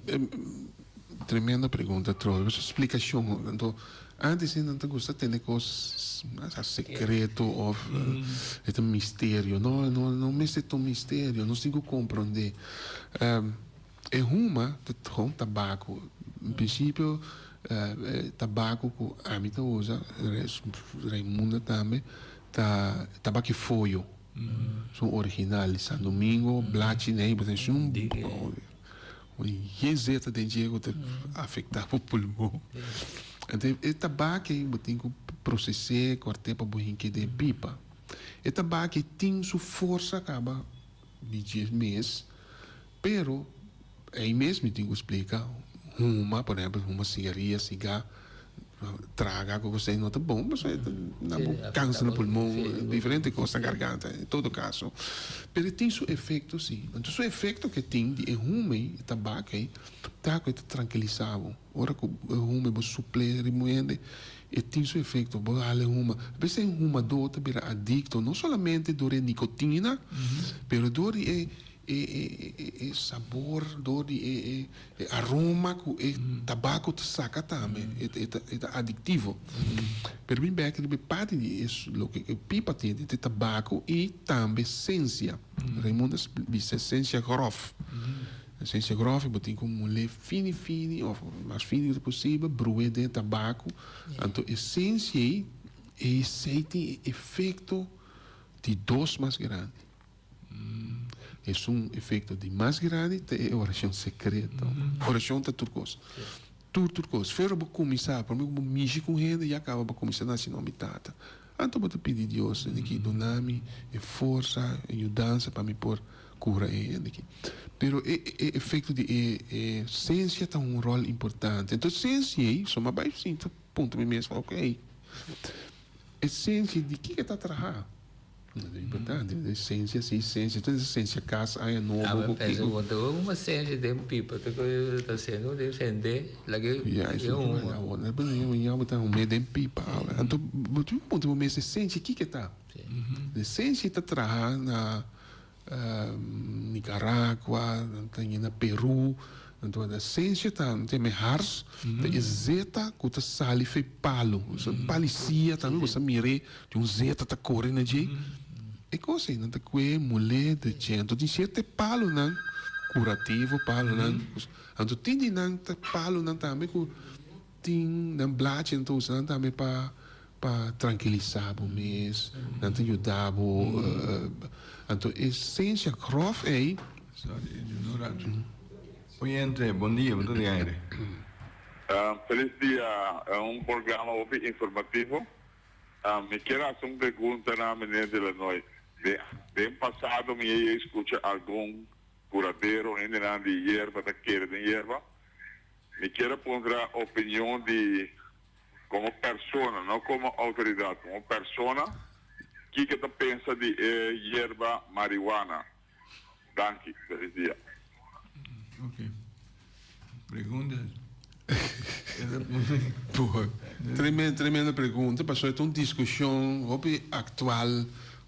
tremendo pregunta Troy. Pasobra splikashon, anto antes nan ta gusta tene kos sekreto òf e ta misterio. No, no, no mester ta un misterio, nos tin ku komprondé. E huma ta gewoon tabako. En prinsipio e tabako ku ami ta usa, Raimundo tambe, ta tabak'i foyo. Sun original di San Domingo, blachi nei, bo ta sun yen zeta den dje ku ta afektá bo pulmon. Anto e tabak ei bo tin ku proses'é, kòrt'é pa bo hink'é den pipa. E tabak ei tin su forsa kaba di dje mes, pero ei mes mi tin ku splika, huma, por ehèmpel huma sigaria, sigá, Traga ku kos ei no ta bon pasobra e ta na bo kanser na pulmon, diferente kos na garganta, en todo kaso. Pero e tin su efekto si. Anto su efekto ke tin di e huma ei, e tabak ei, ta ku e ta trankilisá bo. Ora ku e huma ei bo supl'é riba un hende, e tin su efekto, bo hala e huma. P'esei un humadó ta bira adikto, no solamente dor e nikotina, pero dor di e E sabor dor di e aroma ku e tabako ta saka tambe e ta adiktivo. Pero bin bek riba e parti di e loke e pipa tin e tabako i tambe sensia. Raimundo a bisa sensia gròf. Sensia gròf bo tin ku mole fini fini òf mas fini ku ta posibel bru'é den e tabako. Anto e sensia ei esei tin e efekto di dos mas grandi. Esun efecto di mas grandi ta e oracion secreto. Oracion ta tur cos. Tur tur cos. Fero bo cuminsa, prome cu bo mishi cu un hende ya caba bo cuminsa na haci nomber di Tata. Anto bo ta pidi Dios di ki duna mi e forsa, e yudansa pa mi por. kura e hende aki. Pero e e efekto di e e sensia ta un ròl importante. Entonces sensia ei, so mi a bai sinta puntra mi mes, ok, e sensia di kiko ta traha? Importante, esencia si, esencia, tur esencia cas aña nobo. Ah, mi pensa cu ta un esencia den pipa ta cu ta haciendo den sende laga Ya, e eso huma. awor na bini ya bo ta hume den pipa awe. Anto bo tin puntra bo mes esencia kiko ta? Esencia ta traha na Nicaragua, ta na Peru, anto esencia ta teme hars, ta e zeta cu ta sali fe palo. Palisia tambe bo sa mir'é. Tin un zeta ta kore na dje. E kos ei nan ta kue mulé de dje. Anto tin sierto palonan kurativo, palonan. Anto tin di nan ta palonan tambe ku tin nan blachi nan ta usa nan tambe pa pa trankilisá bo mes, nan ta yuda bo. Anto e sensia gròf ei. Sorry, un rato. Oyente, bon dia, bo ta di aire. Felis dia, un programa hopi informativo. Mi kier haci un pregunta na meneer De Lanoy. Den pasado mi a scucha algun curadero, hendenan di yerba ta kere den yerba. Mi kier a puntra opinion di como persona, no como autoridad, como persona, kiko ta pensa di e yerba marihuana. Danki, feliz dia. Ok. Pregunta. Tremendo, tremendo pregunta, pasobra e ta un diskushon hopi aktual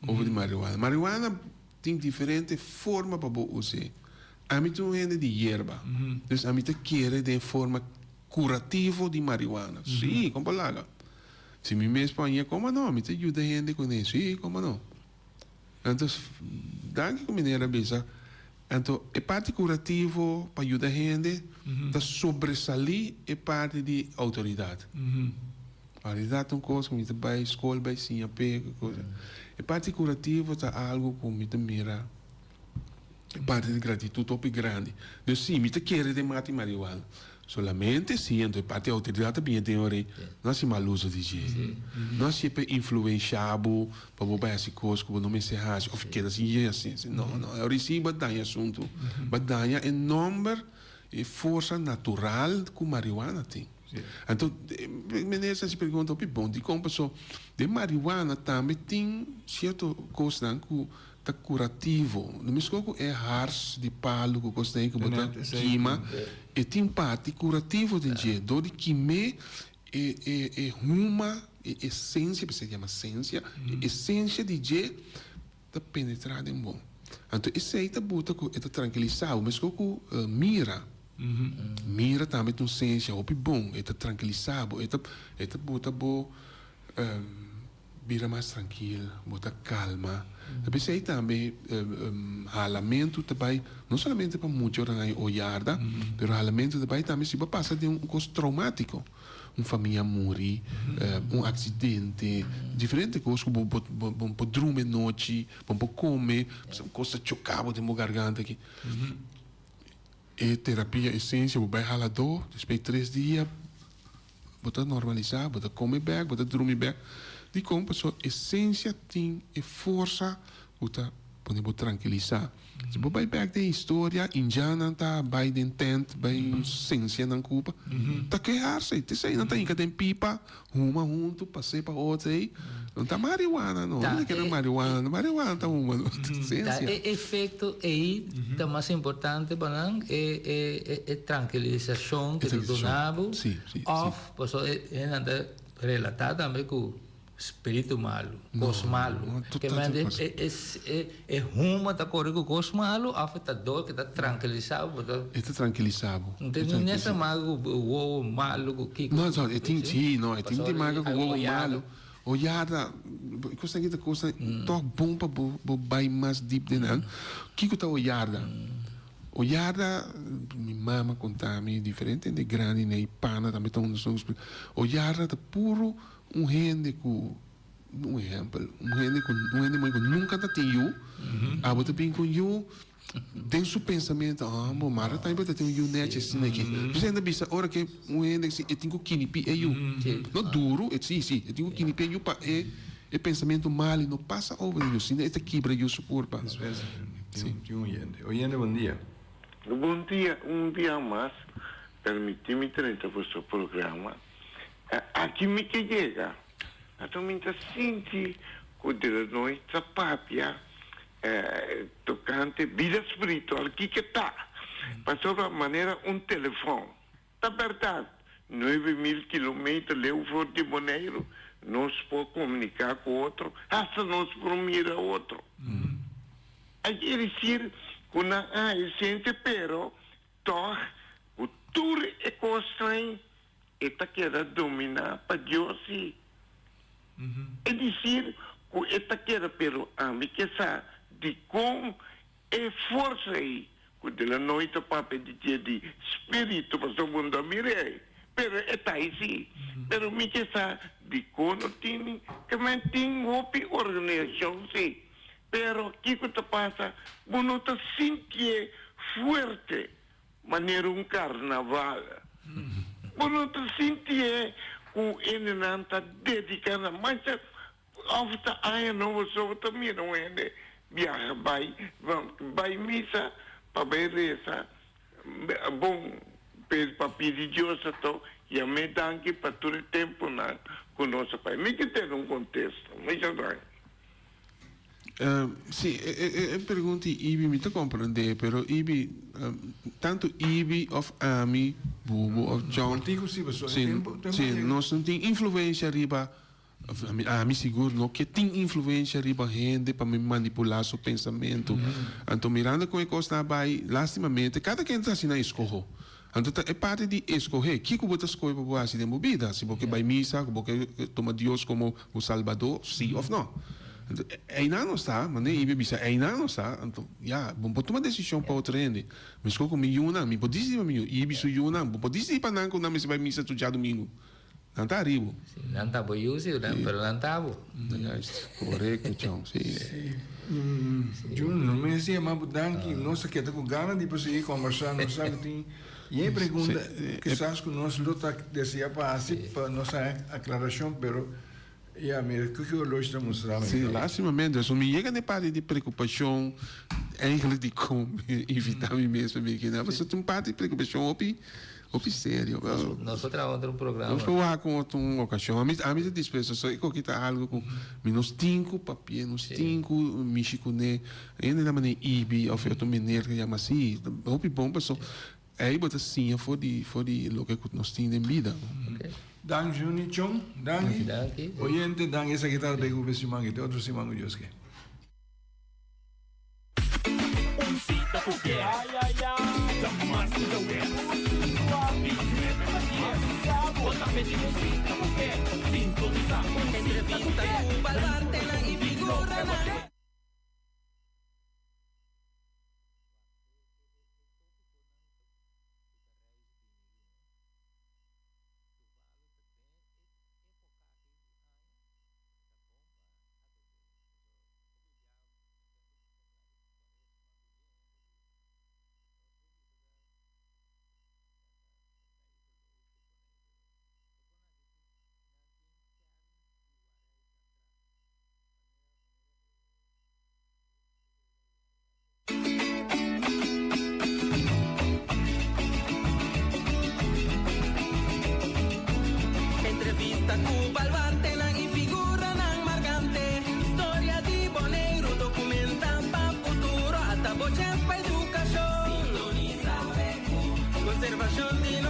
over di marihuana. Marihuana tin diferente forma pa bo us'é. Ami ta un hende di yerba, dus ami ta kere den forma kurativo di marihuana. Sí, kon por laga. Si mi mes por hañ'é, komo no? Mi ta yuda hende kuné. Sí, komo no? Anto, danki ku meneer a bisa. Anto, e parti kurativo pa yuda hende ta sobresalí e parti di outoridat. Outoridat ta un kos ku mi ta bai skol bai siña p'e ku kos. E parti kurativo ta algu ku mi ta mira e parti di gratitut hopi grandi. Dus si, mi ta kere den mati marihuana. Solamente si anto e parti outoridat ta bini den ora ei, no hasi mal uso di dje. No hasié pa influenshá bo pa bo bai hasi kos ku bo no mester hasi òf keda sin dje hasi. No, no. E ora ei si bo a daña asuntu. Bo a daña e nòmber, e forsa natural ku marihuana tin. Anto, meneer sa hasi pregunta hopi bon. Dikon? Pasobra den marihuana tambe tin sierto kosnan ku Ta curativo. No mesco cu e hars di palu cu cos den cu bo ta kima, e tin parti curativo den dje. Door di kim'é e e e huma, e esencia, p'esei yama esencia, e esencia di dje ta penetra den bo. Anto esei ta buta cu e ta trankilisa bo, mesco cu mira. Mira tambe ta un sensia hopi bon, e ta trankilisa bo, e ta e ta buta bo. Bira mas trankil, bo ta kalma. Ta p'esei tambe halamentu ta bai no solamente pa mucha ora nan e ojarda, pero halamentu ta bai tambe si bo a pasa den un kos traumatiko, un famia a muri, un aksidente, diferente kos ku bo bo por drumi anochi, bo por kome, un kos ta choka bo den bo garganta aki. E terapia esensia bo bai hala do, despues di tres dia bo ta normalisa, bo ta come bek, bo ta drumi bek. Dikon? Pasobra esensia tin e forsa ku ta pone bo trankilisa. Si bo bai bek den historia, indiannan ta bai den tent, bai sensia nan kupa, ta keharse. T'esei nan ta hinka den pipa, huma huntu, pas'é pa otro ei. No ta marihuana no, no ta kere marihuana, marihuana ta huma no, ta sensia. Ta e efecto ei ta mas importante pa nan, e e e trankilisashon ku ta duna bo, òf pasobra e nan ta relatá tambe ku spiritu malu, kos malu. Ke mende e e e huma ta kore ku kos malu òf e ta dor ke ta trankilisá bo. E ta trankilisá bo. No tin nada malu ku wowo malu ku kiko. No, no, e tin si, no, e tin di malu ku wowo malu. Oyada, e kosnan aki ta kosnan tòg bon pa bo bo bai mas dip den nan. Kiko ta oyada? Oyada, mi mama konta mi diferente hende grandi na e pana tambe ta unda su. Oyada ta puru un hende ku, un ehèmpel, un hende ku un hende muhé ku nunka ta tin yu, abo ta bin ku un yu. Den su pensamentu, ah, bo mara tambe ta tin un yu nechi asina aki. P'esei nan ta bisa ora ke un hende si e tin ku kinipí e yu. No duru, e si, si, e tin ku kinipí e yu pa e e pensamentu mali no pasa over e yu, sino e ta kibra e yu su kurpa. Tin un oyente. Oyente, bon dia. Bon dia, un bia mas permiti mi drenta boso programa. Aki mi ke yega, anto mi ta sinti ku de la nochi ta papia tokante bida spiritual kiko ta, pasobra manera un telefòn. Ta bèrdat, 9000 kilometer leu for di Boneiru nos por komuniká ku otro, hasta nos por mira otro. Hay ke disir ku nan a haña siensia, pero tòg ku tur e kosnan e ta keda dominá pa Dios sí. E disir ku e ta keda, pero ami ke sa dikon E forsa ei ku de la noi ta papia di dje di spiritu, pasobra bo no ta mira ei, pero e ta ei si. Pero mi ke sa dikon no tini, ke men tin hopi organisashon si, pero kiko ta pasa, bo no ta sintié fuerte manera un karnaval. Bo no ta sintié ku hendenan ta dediká nan masha. Of ta aña nobo so bo ta mira un hende biaha bai bai misa pa bai resa bon pa pidi Dios ato yam'e danki pa tur e temponan ku nos a bai. Mi ke tene un kontesta. Muchas danki. Si, e pregunta di Ibi mi ta comprende, pero Ibi, tanto Ibi of ami, Bubu of John, si, nos no tin influencia riba. Ami sigur no ke tin influencia riba hende pa mi manipula su pensamentu. Anto mirando con e cosnan a bay, lastimamente cada ken ta haci nan escoho. Anto ta e parti di escohe, kico bo ta scohe pa bo haci den bo bida? Si bo ke bay misa, ku bo ke tuma Dios como bo Salbador, si of no? Anto eynan nos ta, manera Ibi a bisa, eynan nos ta, anto ya, bo por tuma decision pa otro hende. Mi scohe cu mi yunan, mi por dicidi pa mi yu, Ibi su yunan, bo por dicidi pa nan cu nan mester bay misa tur djadumingu. Nan ta aribo. Si, nan ta bo yu si, pero nan ta bo. Juist, korekto Chon, si. Si. Jun, no mester yama bo danki, nos ta keda ku gana di por sigui kombersá, nos sa ku tin yen pregunta kisas ku nos lo ta desea pa hasi pa nos haña aklarashon, pero ya mira kiko oloshi ta mustra mi. Si, lastimamente, so mi yega na e parti di preokupashon eigenlijk di kon mi invitá mi mes pa bini kinan, pasobra ta un parti di preokupashon hopi. Hopi serio. Nos por traha otro programa. Nos por wak un otro ocasion. Ami ami ta dispuesto. So e koki ta algo ku mi nos tin ku papia, nos tin ku mishi kuné. Hende nan manera Ibi of e otro meneer ku yama asi. Hopi bon paso ei bo ta siña for di for di loke ku nos tin den bida. Danki Juni Chong. Danki. Danki. Oyente danki esaki ta Begu be siman ki te otro siman ku Dios ke. Entrevista ku baluartenan i figuranan markante. Historia di Boneiru dokumentá pa futuro. Ata bo chèns pa edukashon. Sintonisá BQ. Konservashon di.